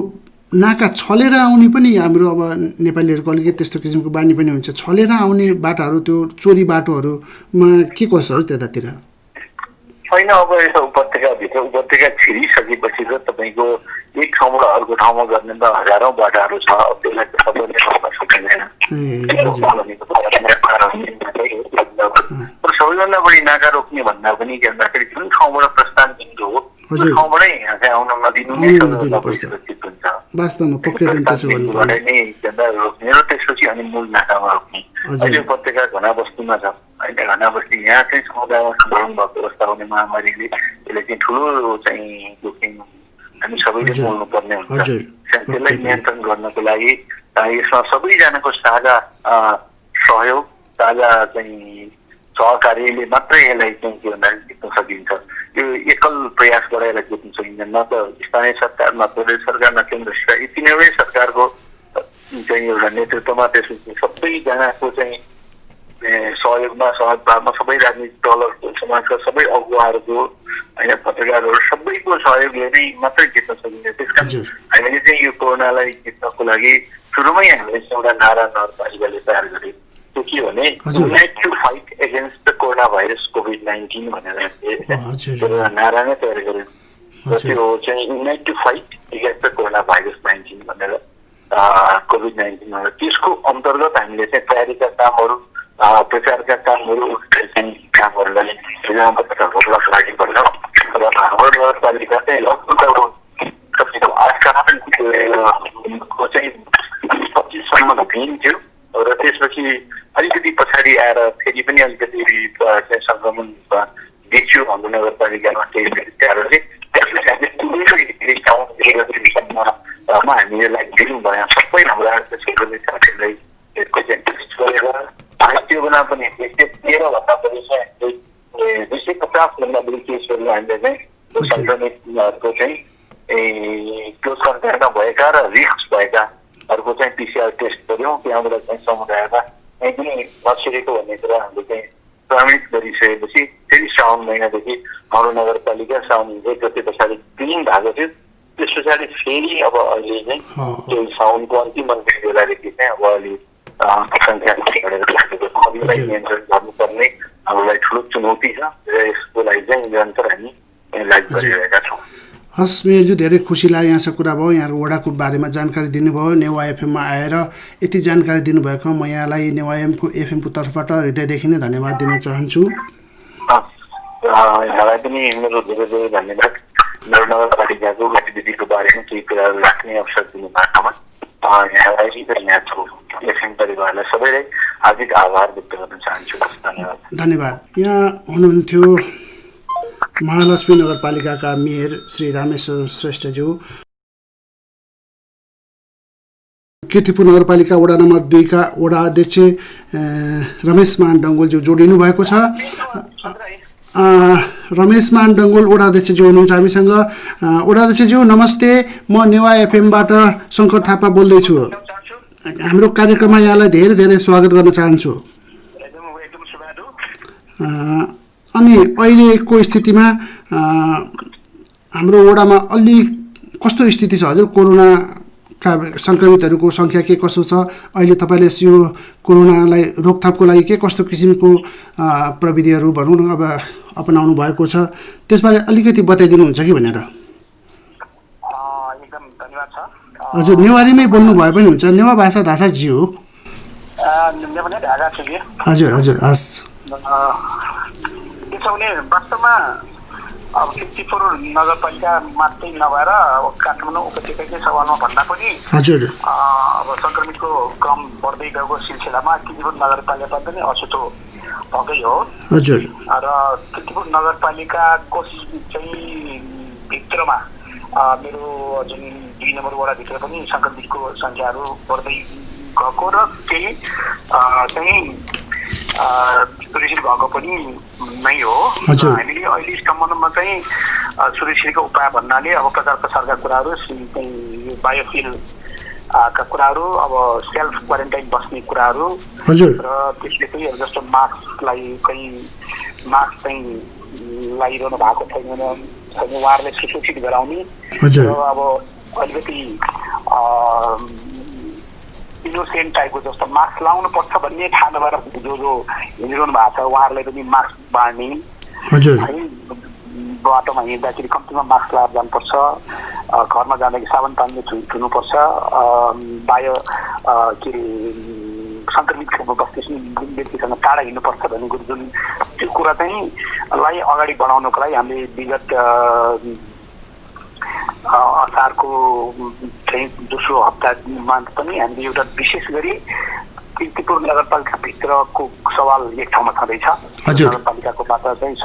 नाका छलेर आउने पनि हाम्रो अब नेपालीहरूको अलिकति त्यस्तो किसिमको बानी पनि हुन्छ। छलेर आउने बाटाहरू त्यो चोरी बाटोहरूमा के कसो हो त्यतातिर? छैन, अब यस्तो उपत्यकाभित्र उपत्यका छिरिसकेपछि त तपाईँको एक ठाउँबाट अर्को ठाउँमा गर्ने त हजारौँ बाटाहरू छ। त्यसलाई सबैले गर्न सकिँदैन। सबैभन्दा बढी नाका रोक्ने भन्दा पनि के भन्दाखेरि जुन ठाउँबाट प्रस्थान बिन्दु हो त्यो ठाउँबाटै यहाँ चाहिँ आउन नदिनु नै सुरक्षित हुन्छ। वास्तवमा पक्कै पनि त्यसो गर्नुपर्छ नै रोक्ने र त्यसपछि अनि मूल नाकामा रोक्ने। अहिले उपत्यका घना बस्तीमा छ। अहिले घना बस्ती यहाँ चाहिँ समुदायमा सङ्क्रमण भएको अवस्था हुने महामारीले यसले चाहिँ ठुलो चाहिँ जोखिम हामी सबैले बोल्नुपर्ने हुन्छ। त्यसलाई नियन्त्रण गर्नको लागि यसमा सबैजनाको साझा सहयोग साझा चाहिँ सहकार्यले मात्रै यसलाई चाहिँ के भन्दा जित्न सकिन्छ। यो एकल प्रयासबाट यसलाई जित्न सकिन्छ। न त स्थानीय सरकार, न प्रदेश सरकार, न केन्द्र सरकार, यति नै सरकारको चाहिँ एउटा नेतृत्वमा त्यसपछि सबैजनाको चाहिँ सहयोगमा सहभागमा सबै राजनीतिक दलहरूको समाजका सबै अगुवाहरूको होइन पत्रकारहरू सबैको सहयोगले नै मात्रै जित्न सकिन्छ। त्यस कारण हामीले चाहिँ यो कोरोनालाई जित्नको लागि सुरुमै हामीले एउटा नारा नगरपालिकाले तयार गरे। त्यो के भने unite to fight against the corona virus कोभिड-19 भनेर हामीले नारा नै तयार गर्यो। र त्यो चाहिँ unite to fight against the corona virus 19 भनेर कोभिड-19 भनेर त्यसको अन्तर्गत हामीले चाहिँ तयारीका कामहरू प्रचारका कामहरू कामहरूलाई लागि पर्छ। र हाम्रो नगरपालिका चाहिँ लगभग 25सम्म थियो र त्यसपछि अलिकति पछाडि आएर फेरि पनि अलिकति सङ्क्रमण देखियो हाम्रो नगरपालिकामा केही कारणले। त्यसमा हामी यसलाई दिनु भयो। सबै हाम्रो आर्थिक साथीहरूलाई त्यसको चाहिँ टेस्ट गरेर त्यो बेला पनि 13भन्दा बढी चाहिँ 250भन्दा बढी केसहरू हामीले चाहिँ सङ्क्रमितहरूको चाहिँ त्यो सङ्ख्यामा भएका र रिस्क भएकाहरूको चाहिँ पिसिआर टेस्ट गऱ्यौँ। त्यहाँबाट चाहिँ समुदायमा कहीँ पनि नछिरेको भन्ने कुरा हामीले चाहिँ प्रमाणित गरिसकेपछि फेरि साउन महिनादेखि हाम्रो नगरपालिका साउन 1 गते पछाडि क्लिन भएको थियो। त्यस पछाडि फेरि अब अहिले चाहिँ त्यो साउनको अन्तिम बेलादेखि चाहिँ अब अहिले सङ्ख्या बढेर लागेको छ। यसलाई नियन्त्रण गर्नुपर्ने हामीलाई ठुलो चुनौती छ र यसको लागि चाहिँ निरन्तर हामी लागि गरिरहेका छौँ। हस् मेयरज्यू, धेरै खुसी लाग्यो यहाँसँग कुरा भयो। यहाँको वडाको बारेमा जानकारी दिनुभयो। नेवा एफएममा आएर यति जानकारी दिनुभएकोमा म यहाँलाई नेवा एफएमको तर्फबाट हृदयदेखि नै धन्यवाद दिन चाहन्छु। यहाँलाई पनि मेरो धेरै धेरै धन्यवाद। मेरो नगरपालिकाको गतिविधिको बारेमा केही कुराहरू राख्ने अवसर दिनु भएकोमा यहाँलाई र यहाँको एफएम परिवारलाई सबैलाई हार्दिक आभार व्यक्त गर्न चाहन्छु। धन्यवाद। धन्यवाद। यहाँ हुनुहुन्थ्यो महालक्ष्मी नगरपालिकाका मेयर श्री रामेश्वर श्रेष्ठज्यू। कीर्तिपुर नगरपालिका वडा नम्बर 2 का वडा अध्यक्ष रमेश मान डङ्गोलज्यू जोडिनु भएको छ। रमेश मान डङ्गोल वडा अध्यक्षज्यू हुनुहुन्छ हामीसँग। वडा अध्यक्षज्यू नमस्ते, म नेवा एफएमबाट शङ्कर थापा बोल्दैछु। हाम्रो कार्यक्रममा यहाँलाई धेरै धेरै स्वागत गर्न चाहन्छु। अनि अहिलेको स्थितिमा हाम्रो वडामा अलि कस्तो स्थिति छ हजुर? कोरोनाका सङ्क्रमितहरूको सङ्ख्या के कसो छ अहिले? तपाईँले यो कोरोनालाई रोकथामको लागि के कस्तो किसिमको प्रविधिहरू भनौँ न अब अपनाउनु भएको छ, त्यसबारे अलिकति बताइदिनुहुन्छ कि भनेर। एकदम धन्यवाद छ हजुर। नेवारीमै बोल्नु भए पनि हुन्छ, नेवा भाषा धासाजी हो। हजुर हजुर हस्। त्यसो भने वास्तवमा अब किर्तिपुर नगरपालिका मात्रै नभएर काठमाडौँ उपत्यकाकै सवालमा भन्दा पनि हजुर अब सङ्क्रमितको क्रम बढ्दै गएको सिलसिलामा किर्तिपुर नगरपालिका पनि अछुतो भएकै हो। हजुर। र किर्तिपुर नगरपालिकाको चाहिँ भित्रमा मेरो जुन 2 नम्बर वडाभित्र पनि सङ्क्रमितको सङ्ख्याहरू बढ्दै गएको र केही चाहिँ सुरक्षित भएको पनि नै हो। हामीले अहिलेसम्ममा चाहिँ सुरक्षितको उपाय भन्नाले अब प्रचार प्रसारका कुराहरू चाहिँ बायोफिल का कुराहरू, अब सेल्फ क्वारेन्टाइन बस्ने कुराहरू र त्यसले चाहिँ जस्तो मास्कलाई मास्क चाहिँ लगाइरहनु भएको छैन उहाँहरूले सुसूचित गराउने र अब अलिकति इनोसेन्ट टाइपको जस्तो मास्क लाउनु पर्छ भन्ने थाहा नभएर जो हिँडिरहनु भएको छ उहाँहरूलाई पनि मास्क बाँड्ने है। बाटोमा हिँड्दाखेरि कम्तीमा मास्क लगाएर जानुपर्छ, घरमा जाँदाखेरि साबुन पानीले धुनुपर्छ, बायो के अरे सङ्क्रमित बस्ने व्यक्तिसँग टाढा हिँड्नुपर्छ भन्ने कुरो जुन त्यो कुरा चाहिँ लाई अगाडि बढाउनको लागि हामीले विगत असारको चाहिँ दोस्रो हप्तामा पनि हामीले एउटा विशेष गरी किर्तिपुर नगरपालिकाभित्रको सवाल एक ठाउँमा छँदैछ। नगरपालिकाकोबाट चाहिँ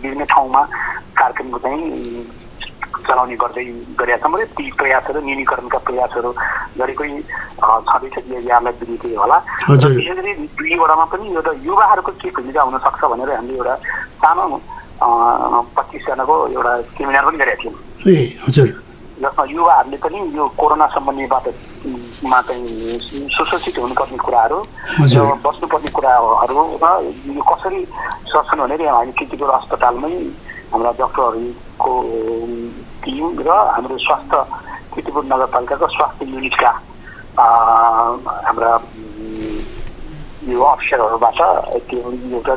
विभिन्न ठाउँमा कार्यक्रमको चाहिँ चलाउने गरेका छौँ र ती प्रयासहरू न्यूनीकरणका प्रयासहरू गरेकै छँदैछ। यहाँलाई बिग्रिँदै होला। विशेष गरी 2 वडामा पनि एउटा युवाहरूको के भूमिका हुनसक्छ भनेर हामीले एउटा सानो 25 जनाको एउटा सेमिनार पनि गरेका थियौँ जसमा युवाहरूले पनि यो कोरोना सम्बन्धी बाटोमा चाहिँ सुसूचित हुनुपर्ने कुराहरू र बस्नुपर्ने कुराहरू र यो कसरी सक्छन् भनेर हामी किर्तिपुर अस्पतालमै हाम्रा डाक्टरहरूको टिम र हाम्रो स्वास्थ्य किर्तिपुर नगरपालिकाको स्वास्थ्य युनिटका हाम्रा यो अफिसरहरूबाट एउटा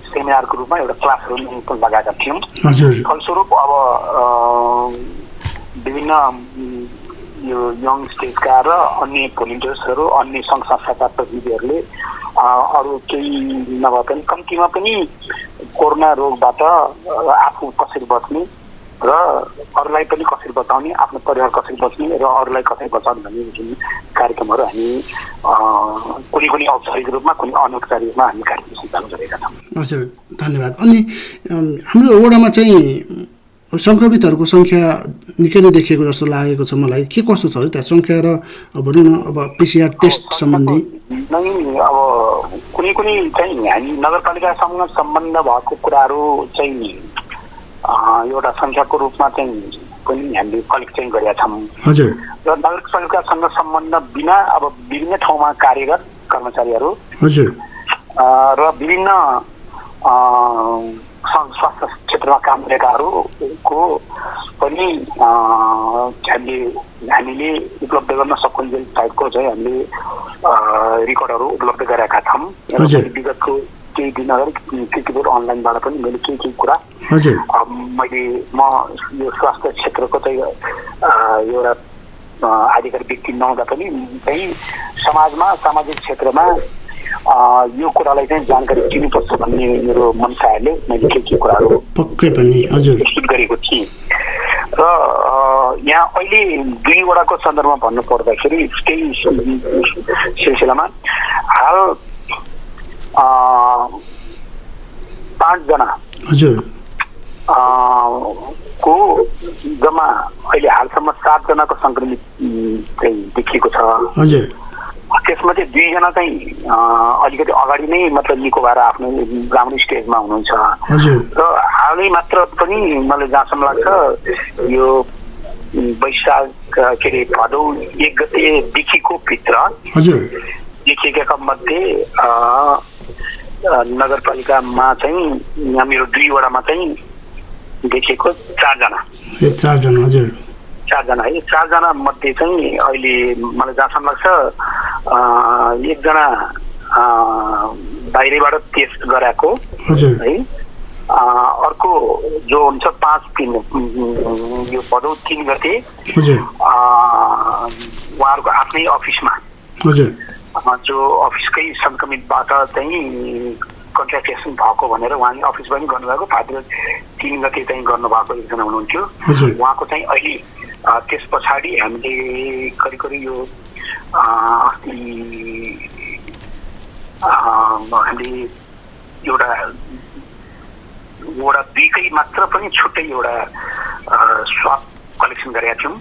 सेमिनारको रूपमा एउटा क्लासहरू लगाएका थियौँ। फलस्वरूप अब विभिन्न यो यङ स्टेजका र अन्य भोलिन्टियर्सहरू, अन्य सङ्घ संस्थाका प्रतिनिधिहरूले अरू केही नभए पनि कम्तीमा पनि कोरोना रोगबाट आफू कसरी बच्ने र अरूलाई पनि कसरी बचाउने, आफ्नो परिवार कसरी बच्ने र अरूलाई कसरी बचाउने भन्ने जुन कार्यक्रमहरू हामी कुनै औपचारिक रूपमा कुनै अनौपचारिक रूपमा हामी कार्यक्रम सञ्चालन गरेका छौँ। हजुर धन्यवाद। अनि हाम्रो वडामा चाहिँ सङ्क्रमितहरूको सङ्ख्या निकै नै देखिएको जस्तो लागेको छ मलाई। के कस्तो छ त्यहाँ सङ्ख्या र भनौँ न अब पिसिआर टेस्ट सम्बन्धी? अब कुनै चाहिँ हामी नगरपालिकासँग सम्बन्ध भएको कुराहरू चाहिँ एउटा सङ्ख्याको रूपमा चाहिँ पनि हामीले कलेक्ट चाहिँ गरेका छौँ। हजुर। र नगरपालिकासँग सम्बन्ध बिना अब विभिन्न ठाउँमा कार्यरत कर्मचारीहरू हजुर र विभिन्न स्वास्थ्य क्षेत्रमा काम गरेकाहरूको पनि हामीले उपलब्ध गर्न सकिन्छ टाइपको चाहिँ हामीले रेकर्डहरू उपलब्ध गरेका छौँ। विगतको केही दिन अगाडि किर्तिपुर अनलाइनबाट पनि मैले केही कुरा म यो स्वास्थ्य क्षेत्रको चाहिँ एउटा आधिकारिक व्यक्ति नहुँदा पनि चाहिँ समाजमा सामाजिक क्षेत्रमा यो कुरालाई चाहिँ जानकारी दिनुपर्छ भन्ने मेरो मनसायले मैले के कुराहरू पक्कै पनि प्रस्तुत गरेको थिएँ। र यहाँ अहिले 2 वडाको सन्दर्भमा भन्नु पर्दाखेरि त्यही सिलसिलामा हाल 5 जना को जम्मा अहिले हालसम्म 7 जनाको सङ्क्रमित चाहिँ देखिएको छ। त्यसमध्ये 2 जना चाहिँ अलिकति अगाडि नै मतलब निको भएर आफ्नो ग्रामीण स्टेजमा हुनुहुन्छ र हालै मात्र पनि मलाई जहाँसम्म लाग्छ यो वैशाख के अरे भदौ 1 गतेदेखिको भित्र देखिएका मध्ये नगरपालिकामा चाहिँ यहाँ मेरो 2 वडामा चाहिँ देखिएको 4 जना। 4 जना हजुर। 4 जना है। 4 जना मध्ये चाहिँ अहिले मलाई जहाँसम्म लाग्छ 1 जना बाहिरबाट टेस्ट गराएको है। अर्को जो हुन्छ 5-3 यो भदौ 3 गते उहाँहरूको आफ्नै अफिसमा जो अफिसकै सङ्क्रमितबाट चाहिँ कन्ट्याक्टेसन भएको भनेर उहाँले अफिस पनि गर्नुभएको। भाद्र 3 गते चाहिँ गर्नुभएको एकजना हुनुहुन्थ्यो। उहाँको चाहिँ अहिले त्यस पछाडि हामीले करिब यो अस्ति हामीले एउटा वडा 2 कै मात्र पनि छुट्टै एउटा स्वाब कलेक्सन गरेका थियौँ।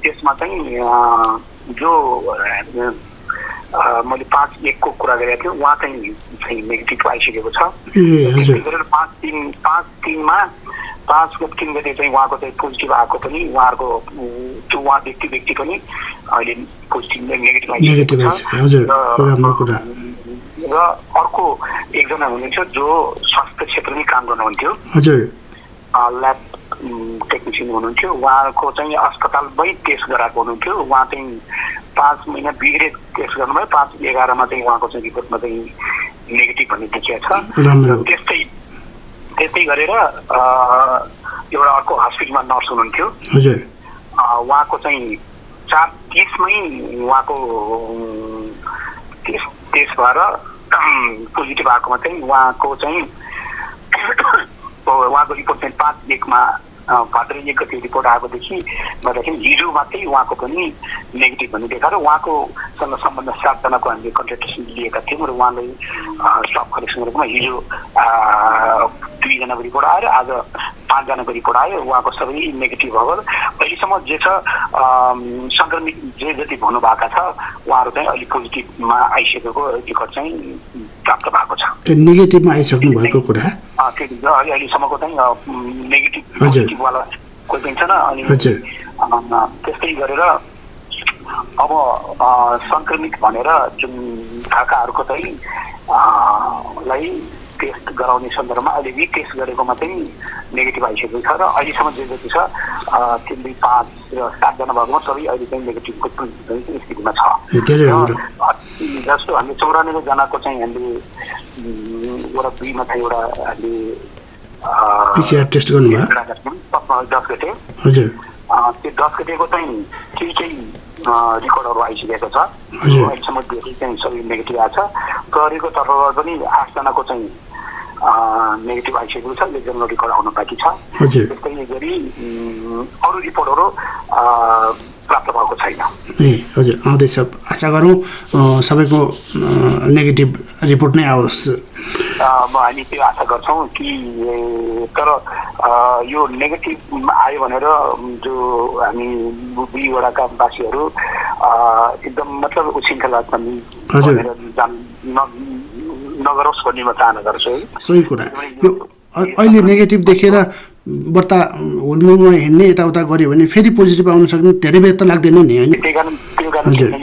त्यसमा चाहिँ जो मैले 5-1 को कुरा गरेको थिएँ उहाँ चाहिँ नेगेटिभ आइसकेको छ। त्यसै गरेर 5-3 गते चाहिँ उहाँको चाहिँ पोजिटिभ आएको पनि उहाँहरूको त्यो उहाँ व्यक्ति पनि अहिले पोजिटिभ नेगेटिभ आइसकेको छ। र अर्को एकजना हुनुहुन्थ्यो जो स्वास्थ्य क्षेत्रमै काम गर्नुहुन्थ्यो ल्याब टेक्निसियन हुनुहुन्थ्यो। उहाँको चाहिँ अस्पतालमै टेस्ट गराएको हुनुहुन्थ्यो। उहाँ चाहिँ 5 महिना बिग्रे टेस्ट गर्नुभयो। 5-11 चाहिँ उहाँको चाहिँ रिपोर्टमा चाहिँ नेगेटिभ भन्ने देखिएको छ। त्यस्तै गरेर एउटा अर्को हस्पिटलमा नर्स हुनुहुन्थ्यो। उहाँको चाहिँ 4-30मै उहाँको टेस्ट भएर पोजिटिभ आएकोमा चाहिँ उहाँको रिपोर्ट चाहिँ 5-1 भाद्र 1 गते रिपोर्ट आएकोदेखि गर्दाखेरि हिजो मात्रै उहाँको पनि नेगेटिभ भन्ने देखाएर उहाँकोसँग सम्बन्ध 7 जनाको हामीले कन्ट्याक्टेसन लिएका थियौँ र उहाँलाई स्वाब कलेक्सन गरेकोमा हिजो 2 जनाको रिपोर्ट आयो र आज 5 जनाको रिपोर्ट आयो। उहाँको सबै नेगेटिभ भयो। अहिलेसम्म जे छ सङ्क्रमित जे जति भन्नुभएका छ उहाँहरू चाहिँ अहिले पोजिटिभमा आइसकेको रिपोर्ट चाहिँ प्राप्त भएको छ। नेगेटिभमा आइसक्नु भएको कुरा अहिलेसम्मको चाहिँ नेगेटिभ पोजिटिभवाला कोही पनि छैन। अनि त्यस्तै गरेर अब सङ्क्रमित भनेर जुन भएकाहरूको चाहिँ लाई टेस्ट गराउने सन्दर्भमा अहिले रिटेस्ट गरेकोमा चाहिँ नेगेटिभ आइसकेको छ र अहिलेसम्म जे जति छ 3, 2, 5 र 7 जना भएकोमा सबै अहिले चाहिँ नेगेटिभको स्थितिमा छ। जस्तो हामीले 94 जनाको चाहिँ हामीले वडा 2 मा चाहिँ एउटा हामीले पिसिआर टेस्ट गर्नुभयो 10 गते। त्यो 10 गतेको चाहिँ केही रेकर्डहरू आइसकेको छ। अहिलेसम्म चाहिँ सबै नेगेटिभ आएको छ। प्रहरीको तर्फबाट पनि 8 जनाको चाहिँ नेगेटिभ आइसकेको छ। 1 जनाको रिकर्ड आउन बाँकी छ। त्यस्तै गरी अरू रिपोर्टहरू प्राप्त भएको छैन। हजुर आउँदैछ। आशा गरौँ सबैको नेगेटिभ रिपोर्ट नै आओस्। हामी त्यो आशा गर्छौँ कि तर यो नेगेटिभ आयो भनेर जो हामी 2 वडाका वासीहरू एकदम मतलब उच्छृङ्खला नगरोस् भन्ने म चाहना गर्छु है। सही कुरा। यो अहिले नेगेटिभ देखेर बर्ता हुलमुलमा हिँड्ने यताउता गऱ्यो भने फेरि पोजिटिभ आउन सक्ने धेरै बेर त लाग्दैन नि होइन। त्यही कारण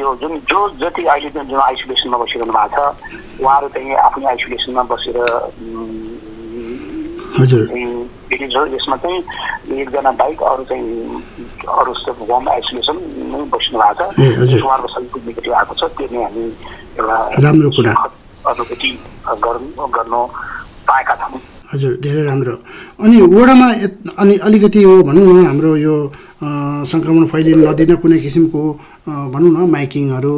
यो जो जति अहिले जुन आइसोलेसनमा बसिरहनु भएको छ उहाँहरू चाहिँ आफ्नै आइसोलेसनमा बसेर यसमा चाहिँ 1 जना बाहेक अरू सब होम आइसोलेसनमै बस्नु भएको छ। उहाँहरूको सबै नेगेटिभ आएको छ। त्यो नै हामी एउटा राम्रो कुरा अनुभूति गर्नु पाएका छौँ। हजुर धेरै राम्रो। अनि वडामा अनि अलिकति हो भनौँ न हाम्रो यो सङ्क्रमण फैलिन नदिन कुनै किसिमको भनौँ न माइकिङहरू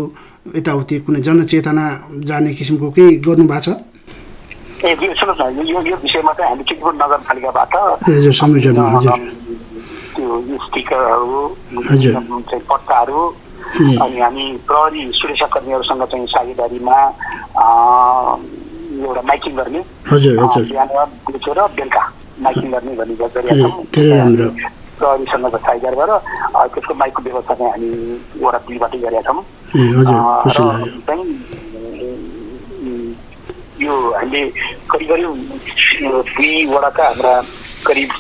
यताउति कुनै जनचेतना जाने किसिमको केही गर्नु भएको छ? सुन्नुहोस् न यो विषयमा चाहिँ हामी चितवन नगरपालिकाबाट त्यो स्टिकरहरू पट्टाहरू अनि हामी प्रहरी सुरक्षाकर्मीहरूसँग चाहिँ साझेदारीमा एउटा माइकिङ गर्ने बिहान बेलुका बेलुका माइकिङ गर्ने भन्ने गरिरहेका छौँ। प्रहरीसँग साझेदार भएर त्यसको माइकको व्यवस्था चाहिँ हामी वडा 2बाटै गरेका छौँ। चाहिँ यो हामीले करिब 2 वडाका हाम्रा करिब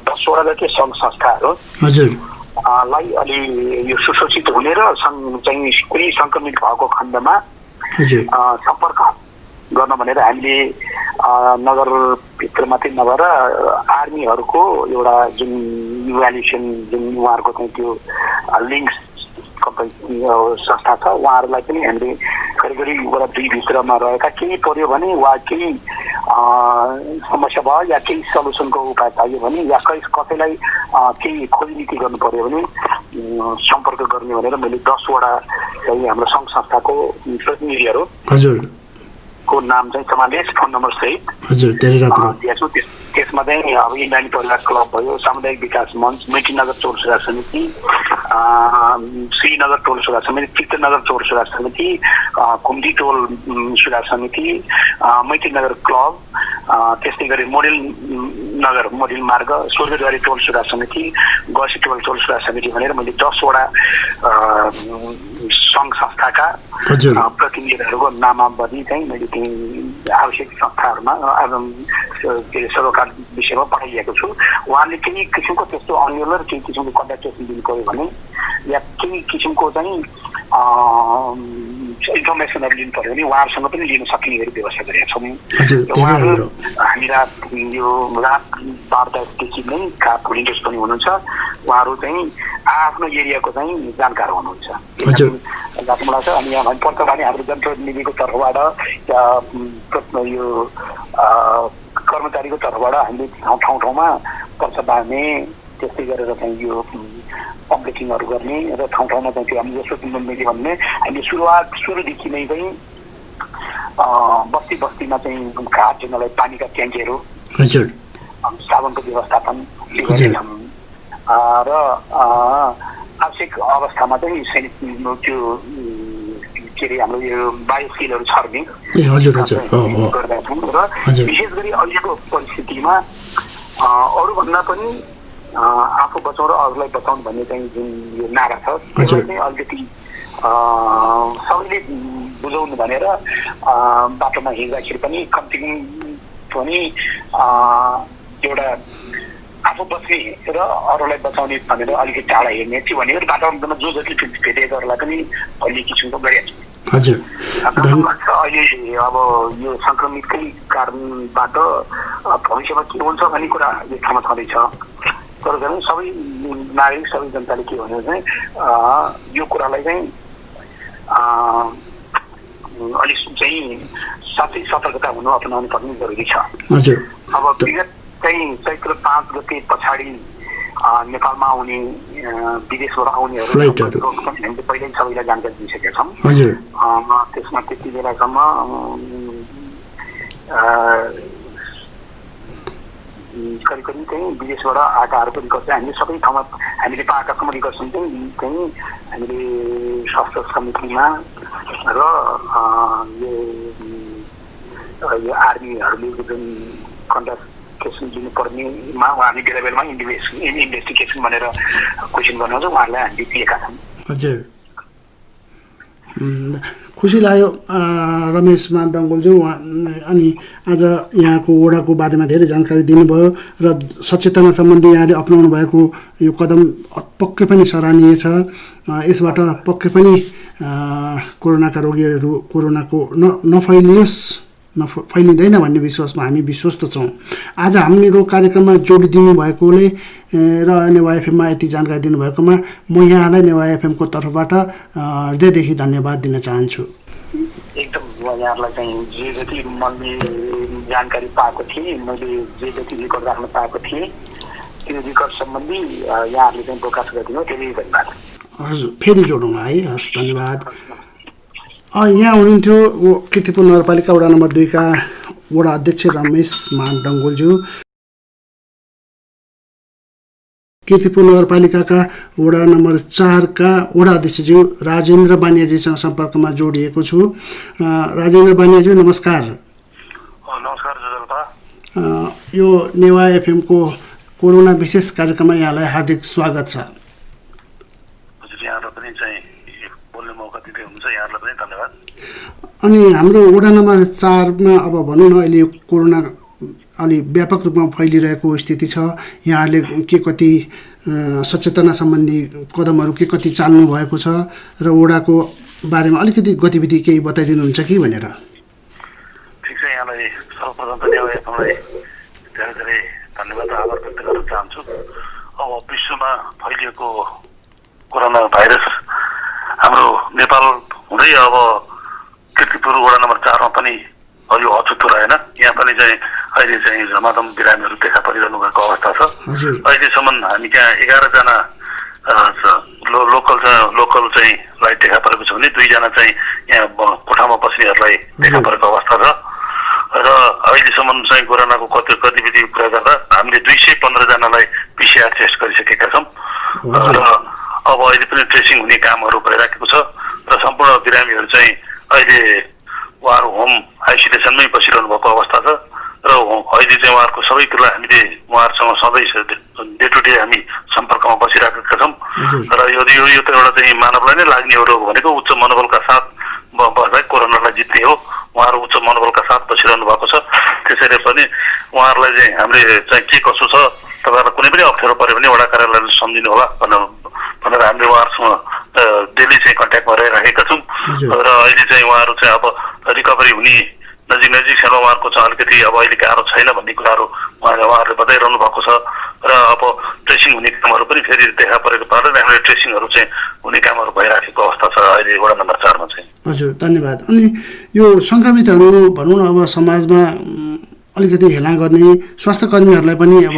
10 वडा जति सङ्घ संस्थाहरू लाई अलि यो सुसूचित हुने र चाहिँ कुनै सङ्क्रमित भएको खण्डमा सम्पर्क गर्न भनेर हामीले नगरभित्र मात्रै नभएर आर्मीहरूको एउटा जुन इभ्यालुएसन जुन उहाँहरूको चाहिँ त्यो लिङ्क संस्था छ उहाँहरूलाई पनि हामीले करिब वडा 2 भित्रमा रहेका केही पर्यो भने वा केही समस्या भयो या केही सल्युसनको उपाय चाहियो भने या कसैलाई केही खोजी नीति गर्नु पर्यो भने सम्पर्क गर्ने भनेर मैले 10 वडा चाहिँ हाम्रो सङ्घ संस्थाको प्रतिनिधिहरू को नाम चाहिँ समावेश फोन नम्बर सहित दिएको छु। त्यसमा चाहिँ अब इन्डियन परिवार क्लब भयो, सामुदायिक विकास मञ्च, मैत्रीनगर चौर सुधार समिति, श्रीनगर टोल सुधार समिति, चित्तनगर चौर सुधार समिति, कुम्दी टोल सुधार समिति, मैत्रीनगर क्लब, त्यस्तै गरी मोडेल मार्ग, स्वर्गद्वारी टोल सुधार समिति, गसी टोल सुधार समिति भनेर मैले 10 वडा सङ्घ संस्थाका प्रतिनिधिहरूको नामावली चाहिँ मैले त्यही आवश्यक संस्थाहरूमा सरोकार विषयमा पठाइएको छु। उहाँले केही किसिमको त्यस्तो अन्यलर केही किसिमको कन्ट्याक्टेसन दिनु पऱ्यो भने या केही किसिमको चाहिँ इन्फर्मेसनहरू लिनु पऱ्यो भने उहाँहरूसँग पनि लिन सक्ने गरी व्यवस्था गरेका छौँ। उहाँहरू हामीलाई यो रात 12 नै भोलिन्टर्स पनि हुनुहुन्छ। उहाँहरू चाहिँ आफ्नो एरियाको चाहिँ जानकार हुनुहुन्छ। अनि यहाँ पर्छ भने हाम्रो जनप्रतिनिधिको तर्फबाट यो कर्मचारीको तर्फबाट हामीले ठाउँमा पर्छ बाँड्ने, त्यस्तै गरेर चाहिँ यो पम्प्लेटिङहरू गर्ने र ठाउँमा चाहिँ त्यो हामी जस्तो मिल्यो भने हामीले सुरुदेखि नै चाहिँ बस्तीमा चाहिँ घाट जिल्लालाई पानीका ट्याङ्कीहरू, साबनको व्यवस्थापन र आवश्यक अवस्थामा चाहिँ सैनिक त्यो के अरे हाम्रो यो बायोस्किलहरू छर्ने गर्दा छौँ। र विशेष गरी अहिलेको परिस्थितिमा अरूभन्दा पनि आफू बचाउँ र अरूलाई बचाउनु भन्ने चाहिँ जुन यो नारा छ त्यसलाई चाहिँ अलिकति सबैले बुझाउनु भनेर बाटोमा हिँड्दाखेरि पनि कम्ती पनि एउटा आफू बस्ने र अरूलाई बचाउने भनेर अलिकति टाढा हेर्ने थियो भनेर वातावरणमा जो जति भेटेकोहरूलाई पनि अहिले किसिमको गरेको छु। अहिले अब यो सङ्क्रमितकै कारणबाट भविष्यमा के हुन्छ भन्ने कुरा यो ठाउँमा छँदैछ। तर झन् सबै नागरिक सबै जनताले के भन्यो भने यो कुरालाई चाहिँ अलिक चाहिँ साथै सतर्कता हुनु अपनाउनु पर्ने जरुरी छ। अब विगत चाहिँ चैत्र 5 गते पछाडि नेपालमा आउने विदेशबाट आउनेहरू हामीले पहिल्यै सबैलाई जानकारी दिइसकेका छौँ। त्यसमा त्यति बेलासम्म करिब चाहिँ विदेशबाट आएकाहरूको रिकर्ड चाहिँ हामीले सबै ठाउँमा हामीले पाएकासम्म रिकर्ड चाहिँ हामीले स्वास्थ्य समितिमा र यो आर्मीहरूले जुन कन्ट्याक्टेसन दिनुपर्नेमा उहाँहरूले बेला बेलामा इन्भेस्टिगेसन भनेर क्वेसन गर्नुहुन्छ उहाँहरूलाई हामीले दिएका छौँ। हजुर, खुसी लाग्यो रमेश मान डङ्गोलज्यू। अनि आज यहाँको वडाको बारेमा धेरै जानकारी दिनुभयो र सचेतना सम्बन्धी यहाँले अपनाउनु भएको यो कदम पक्कै पनि सराहनीय छ। यसबाट पक्कै पनि कोरोनाका रोगीहरू कोरोनाको फैलिँदैन भन्ने विश्वासमा हामी विश्वस्त छौँ। आज हाम्रो कार्यक्रममा जोडिदिनु भएकोले र नेवा एफएममा यति जानकारी दिनुभएकोमा म यहाँलाई नेवा एफएमको तर्फबाट हृदयदेखि धन्यवाद दिन चाहन्छु। एकदम यहाँहरूलाई चाहिँ जे जति मैले जानकारी पाएको थिएँ, मैले जे जति रेकर्ड राख्न पाएको थिएँ त्यो रेकर्ड सम्बन्धी यहाँहरूले चाहिँ प्रकाश गरिदिनु धेरै धन्यवाद। हजुर, फेरि जोडौँला है। हस्, धन्यवाद। यहाँ हुनुहुन्थ्यो कीर्तिपुर नगरपालिका वडा नम्बर 2 का वडा अध्यक्ष रमेश मान डङ्गोलज्यू। कीर्तिपुर नगरपालिकाका वडा नम्बर 4 का वडा अध्यक्षज्यू राजेन्द्र बानियाजीसँग सम्पर्कमा जोडिएको छु। राजेन्द्र बानियाज्यू, नमस्कार। नमस्कार जजलपा। यो नेवा एफएमको कोरोना विशेष कार्यक्रममा यहाँलाई हार्दिक स्वागत छ। हजुर, यहाँलाई पनि चाहिँ बोल्ने मौका दिँदै हुनुहुन्छ, यहाँलाई पनि धन्यवाद। अनि हाम्रो वडा नम्बर 4 मा अब भनौँ न अहिले कोरोना अलि व्यापक रूपमा फैलिरहेको स्थिति छ। यहाँहरूले के कति सचेतना सम्बन्धी कदमहरू के कति चाल्नु भएको छ र वडाको बारेमा अलिकति गतिविधि केही बताइदिनुहुन्छ कि भनेर। यहाँलाई सर्वप्रथम त न्यायलाई धेरै धेरै धन्यवाद आभार व्यक्त गर्न चाहन्छु। अब विश्वमा फैलिएको कोरोना भाइरस हाम्रो नेपाल हुँदै अब कीर्तिपुर वडा नम्बर 4 मा पनि यो अछुतो रहेन। यहाँ पनि चाहिँ अहिले चाहिँ झमाझम बिरामीहरू देखा परिरहनु भएको अवस्था छ। अहिलेसम्म हामी त्यहाँ 11 जना लोकल चाहिँ लाई देखा परेको छ भने 2 जना चाहिँ यहाँ कोठामा बस्नेहरूलाई देखा परेको अवस्था छ। र अहिलेसम्म चाहिँ कोरोनाको गतिविधि कुरा गर्दा हामीले 215 जनालाई PCR टेस्ट गरिसकेका छौँ र अब अहिले पनि ट्रेसिङ हुने कामहरू भइराखेको छ र सम्पूर्ण बिरामीहरू चाहिँ अहिले उहाँहरू होम आइसोलेसनमै बसिरहनु भएको अवस्था छ र अहिले चाहिँ उहाँहरूको सबै कुरा हामीले उहाँहरूसँग सधैँ डे टु डे हामी सम्पर्कमा बसिराखेका छौँ र यो त एउटा चाहिँ मानवलाई नै लाग्ने हो रोग भनेको उच्च मनोबलका साथ बस्दा कोरोनालाई जित्ने हो। उहाँहरू उच्च मनोबलका साथ बसिरहनु भएको छ। त्यसैले पनि उहाँहरूलाई चाहिँ हामीले चाहिँ के कसो छ तपाईँहरूलाई कुनै पनि अप्ठ्यारो पऱ्यो भने वडा कार्यालयले सम्झिनु होला भनेर हामीले उहाँहरूसँग डेली चाहिँ कन्ट्याक्टमा रहिराखेका छौँ र अहिले चाहिँ उहाँहरू चाहिँ अब रिकभरी हुने नजिक छेउमा उहाँहरूको चाहिँ अलिकति अब अहिले गाह्रो छैन भन्ने कुराहरू उहाँहरूले बताइरहनु भएको छ र अब ट्रेसिङ हुने कामहरू पनि फेरि देखा परेको कारणले हामीले ट्रेसिङहरू चाहिँ हुने कामहरू भइराखेको अवस्था छ अहिले वडा नम्बर 4 मा चाहिँ। हजुर धन्यवाद। अनि यो सङ्क्रमितहरू भनौँ न अब समाजमा अलिकति हेला गर्ने, स्वास्थ्य कर्मीहरूलाई पनि अब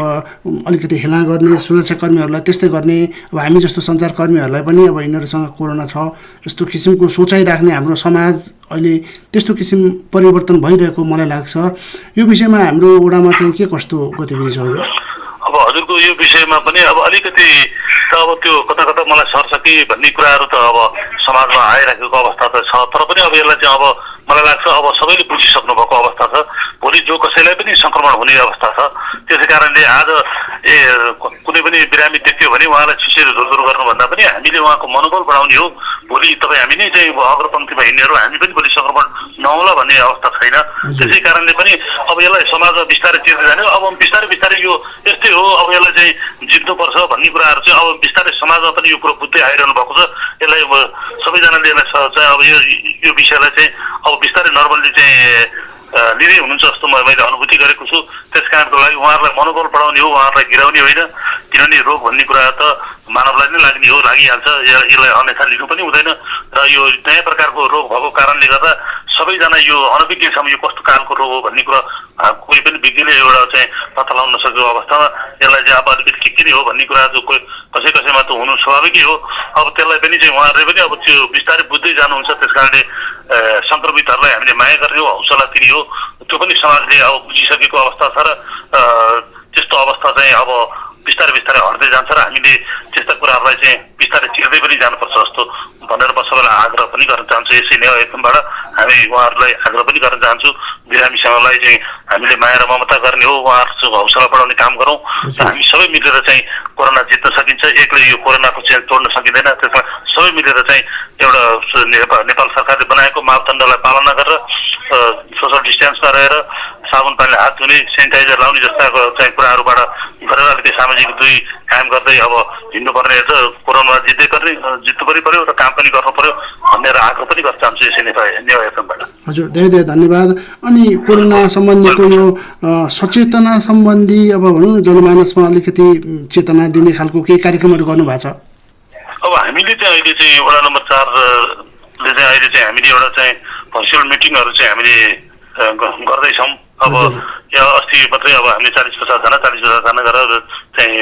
अलिकति हेला गर्ने, सुरक्षाकर्मीहरूलाई त्यस्तै गर्ने, अब हामी जस्तो सञ्चारकर्मीहरूलाई पनि अब यिनीहरूसँग कोरोना छ यस्तो किसिमको सोचाइ राख्ने हाम्रो समाज अहिले त्यस्तो किसिम परिवर्तन भइरहेको मलाई लाग्छ। यो विषयमा हाम्रो वडामा चाहिँ के कस्तो गतिविधि छ? अब हजुरको यो विषयमा पनि अब अलिकति त अब त्यो कता कता मलाई सर्छ कि भन्ने कुराहरू त अब समाजमा आइराखेको अवस्था त छ। तर पनि अब यसलाई चाहिँ अब मलाई लाग्छ अब सबैले बुझिसक्नु भएको अवस्था छ। भोलि जो कसैलाई पनि सङ्क्रमण हुने अवस्था छ। त्यसै कारणले आज कुनै पनि बिरामी देख्यो भने उहाँलाई छिसेर धुरधुर गर्नुभन्दा पनि हामीले उहाँको मनोबल बढाउने हो। भोलि तपाईँ हामी नै चाहिँ अग्रपङ्क्तिमा हिँड्नेहरू हामी पनि भोलि सङ्क्रमण नहोला भन्ने अवस्था छैन। त्यसै कारणले पनि अब यसलाई समाजमा बिस्तारै चिर्दै जाने। अब बिस्तारै यो यस्तै हो, अब यसलाई चाहिँ जित्नुपर्छ भन्ने कुराहरू चाहिँ अब बिस्तारै समाजमा पनि यो कुरो बुझ्दै आइरहनु भएको छ। यसलाई सबैजनाले यसलाई चाहिँ अब यो विषयलाई चाहिँ अब बिस्तारै नर्मल्ली चाहिँ लिँदै हुनुहुन्छ जस्तो मैले अनुभूति गरेको छु। त्यस कारणको लागि उहाँहरूलाई मनोबल बढाउने हो, उहाँहरूलाई गिराउने होइन। किनभने रोग भन्ने कुरा त मानवलाई नै लाग्ने हो, लागिहाल्छ। यसलाई अन्यथा लिनु पनि हुँदैन र यो नयाँ प्रकारको रोग भएको कारणले गर्दा सबैजना यो अनभिज्ञ छौँ यो कस्तो कालको रोग हो भन्ने कुरा कोही पनि विज्ञले एउटा चाहिँ पत्ता लगाउन नसकेको अवस्थामा यसलाई चाहिँ अब अलिकति के नै हो भन्ने कुरा जो कसैमा त हुनु स्वाभाविकै हो। अब त्यसलाई पनि चाहिँ उहाँहरूले पनि अब त्यो बिस्तारै बुझ्दै जानुहुन्छ। त्यस कारणले सङ्क्रमितहरूलाई हामीले माया गर्ने हो, हौसला दिने हो। त्यो पनि समाजले अब बुझिसकेको अवस्था छ र त्यस्तो अवस्था चाहिँ अब बिस्तारै हट्दै जान्छ र हामीले त्यस्ता कुराहरूलाई चाहिँ बिस्तारै चिर्दै पनि जानुपर्छ जस्तो भनेर म सबैलाई आग्रह पनि गर्न चाहन्छु। यसै नै एकदमबाट हामी उहाँहरूलाई आग्रह पनि गर्न चाहन्छु बिरामीसँगलाई चाहिँ हामीले माया र ममता गर्ने हो, उहाँहरूको हौसला बढाउने काम गरौँ। हामी सबै मिलेर चाहिँ कोरोना जित्न सकिन्छ। एक्लै यो कोरोनाको चाहिँ तोड्न सकिँदैन। त्यसमा सबै मिलेर चाहिँ एउटा नेपाल सरकारले बनाएको मापदण्डलाई पालना गरेर सोसल डिस्टेन्समा रहेर साबुन पानीले हात धुने, सेनिटाइजर लाउने जस्ता चाहिँ कुराहरूबाट गरेर अलिकति सामाजिक दूरी कायम गर्दै अब हिँड्नुपर्ने छ। कोरोना जित्नु पनि पर्यो र काम पनि गर्नु पर्यो भनेर आग्रह पनि गर्न चाहन्छु यसै नेपालबाट। हजुर धेरै धन्यवाद। अनि कोरोना सम्बन्धीको यो सचेतना सम्बन्धी अब भनौँ न जनमानसमा अलिकति चेतना दिने खालको केही कार्यक्रमहरू गर्नुभएको छ? अब हामीले चाहिँ अहिले चाहिँ वडा नम्बर 4 ले चाहिँ अहिले चाहिँ हामीले एउटा चाहिँ भर्चुअल मिटिङहरू चाहिँ हामीले गर्दैछौँ। अब यहाँ अस्ति मात्रै अब हामीले 40-50 जना गरेर चाहिँ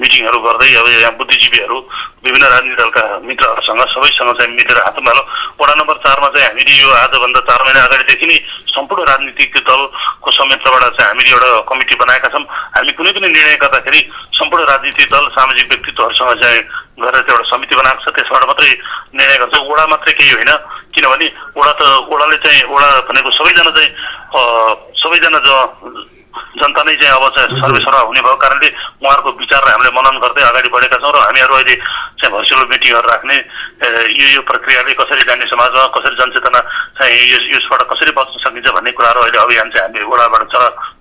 मिटिङहरू गर्दै अब यहाँ बुद्धिजीवीहरू विभिन्न राजनीतिक दलका मित्रहरूसँग सबैसँग चाहिँ मिलेर हातमा हालो। वडा नम्बर 4 मा चाहिँ हामीले यो आजभन्दा 4 महिना अगाडिदेखि नै सम्पूर्ण राजनीतिक दलको संयन्त्रबाट चाहिँ हामीले एउटा कमिटी बनाएका छौँ। हामी कुनै पनि निर्णय गर्दाखेरि सम्पूर्ण राजनीतिक दल सामाजिक व्यक्तित्वहरूसँग चाहिँ गरेर एउटा समिति बनाएको छ। त्यसबाट मात्रै निर्णय गर्छ। वडा मात्रै केही होइन, किनभने वडाले चाहिँ वडा भनेको सबैजना जनता नै चाहिँ अब चाहिँ सर्वेसर्वा हुने भएको कारणले उहाँहरूको विचारलाई हामीले मनन गर्दै अगाडि बढेका छौँ र हामीहरू अहिले चाहिँ भर्चुअल मिटिङहरू राख्ने यो प्रक्रियाले कसरी जाने, समाजमा कसरी जनचेतना चाहिँ यसबाट कसरी बच्न सकिन्छ भन्ने कुराहरू अहिले अभियान चाहिँ हामीले वडाबाट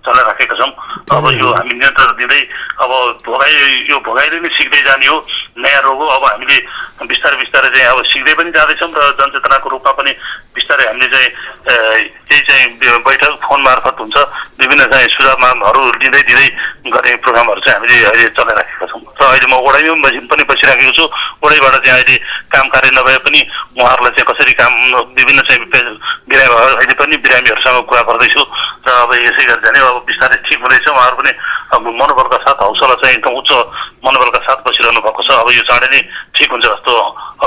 चलाइराखेका छौँ। अब यो हामी नियन्त्रण दिँदै अब भोगाइले नै सिक्दै जाने हो। नयाँ रोग हो। अब हामीले बिस्तारै बिस्तारै चाहिँ अब सिक्दै पनि जाँदैछौँ र जनचेतनाको रूपमा पनि बिस्तारै हामीले चाहिँ यही चाहिँ बैठक फोन मार्फत हुन्छ विभिन्न चाहिँ सुझावहरू दिँदै गर्ने प्रोग्रामहरू चाहिँ हामीले अहिले चलाइराखेका छौँ र अहिले म वडाइमा पनि बसिराखेको छु। वडाइबाट चाहिँ अहिले काम कार्य नभए पनि उहाँहरूलाई चाहिँ कसरी काम विभिन्न चाहिँ बिरामीहरू अहिले पनि बिरामीहरूसँग कुरा गर्दैछु र अब यसै गरी जाने अब बिस्तारै ठिक हुँदैछ। उहाँहरू पनि अब मनोबलका साथ हौसला चाहिँ एकदम उच्च मनोबलका साथ बसिरहनु भएको छ। अब यो चाँडै नै ठिक हुन्छ जस्तो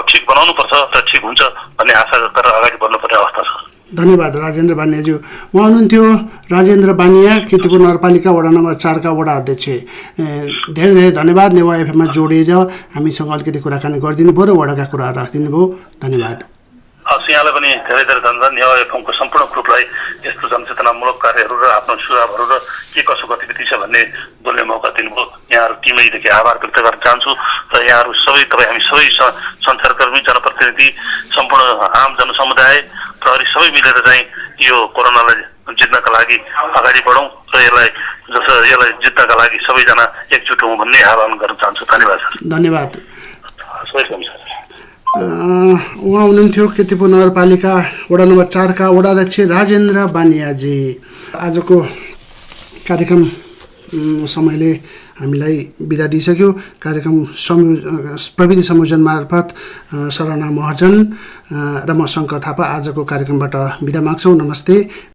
ठिक बनाउनुपर्छ र ठिक हुन्छ भन्ने आशा गरेर अगाडि बढ्नुपर्ने अवस्था छ। धन्यवाद राजेन्द्र बानियाज्यू। उहाँ हुनुहुन्थ्यो राजेन्द्र बानिया, कीर्तिपुर नगरपालिका वडा नम्बर 4 का वडा अध्यक्ष। धेरै धेरै धन्यवाद नेवा एफएममा जोडिएर हामीसँग अलिकति कुराकानी गरिदिनु भयो र वडाका कुराहरू राखिदिनु भयो। धन्यवाद। हस्, यहाँलाई पनि धेरै धेरै धन्यवाद। नेवा एफएमको सम्पूर्ण ग्रुपलाई यस्तो जनचेतनामूलक कार्यहरू र आफ्नो सुझावहरू र के कसो गतिविधि छ भन्ने बोल्ने मौका दिनुभयो। यहाँहरू टिमैदेखि आभार व्यक्त गर्न चाहन्छु र यहाँहरू सबै हामी सबै सञ्चारकर्मी, जनप्रतिनिधि, सम्पूर्ण आम जनसमुदाय, प्रहरी सबै मिलेर चाहिँ यो कोरोनालाई जित्नका लागि अगाडि बढौँ र यसलाई जित्नका लागि सबैजना एकजुट हौँ भन्ने आह्वान गर्न चाहन्छु। धन्यवाद सर। धन्यवाद। Welcome sir. उहाँ हुनुहुन्थ्यो कीर्तिपुर नगरपालिका वडा नम्बर 4 का वडा अध्यक्ष राजेन्द्र बानियाजी। आजको कार्यक्रम समयले हामीलाई बिदा दिइसक्यो। कार्यक्रम प्रविधि संयोजन मार्फत सराना महर्जन र म शङ्कर थापा आजको कार्यक्रमबाट बिदा माग्छौँ। नमस्ते।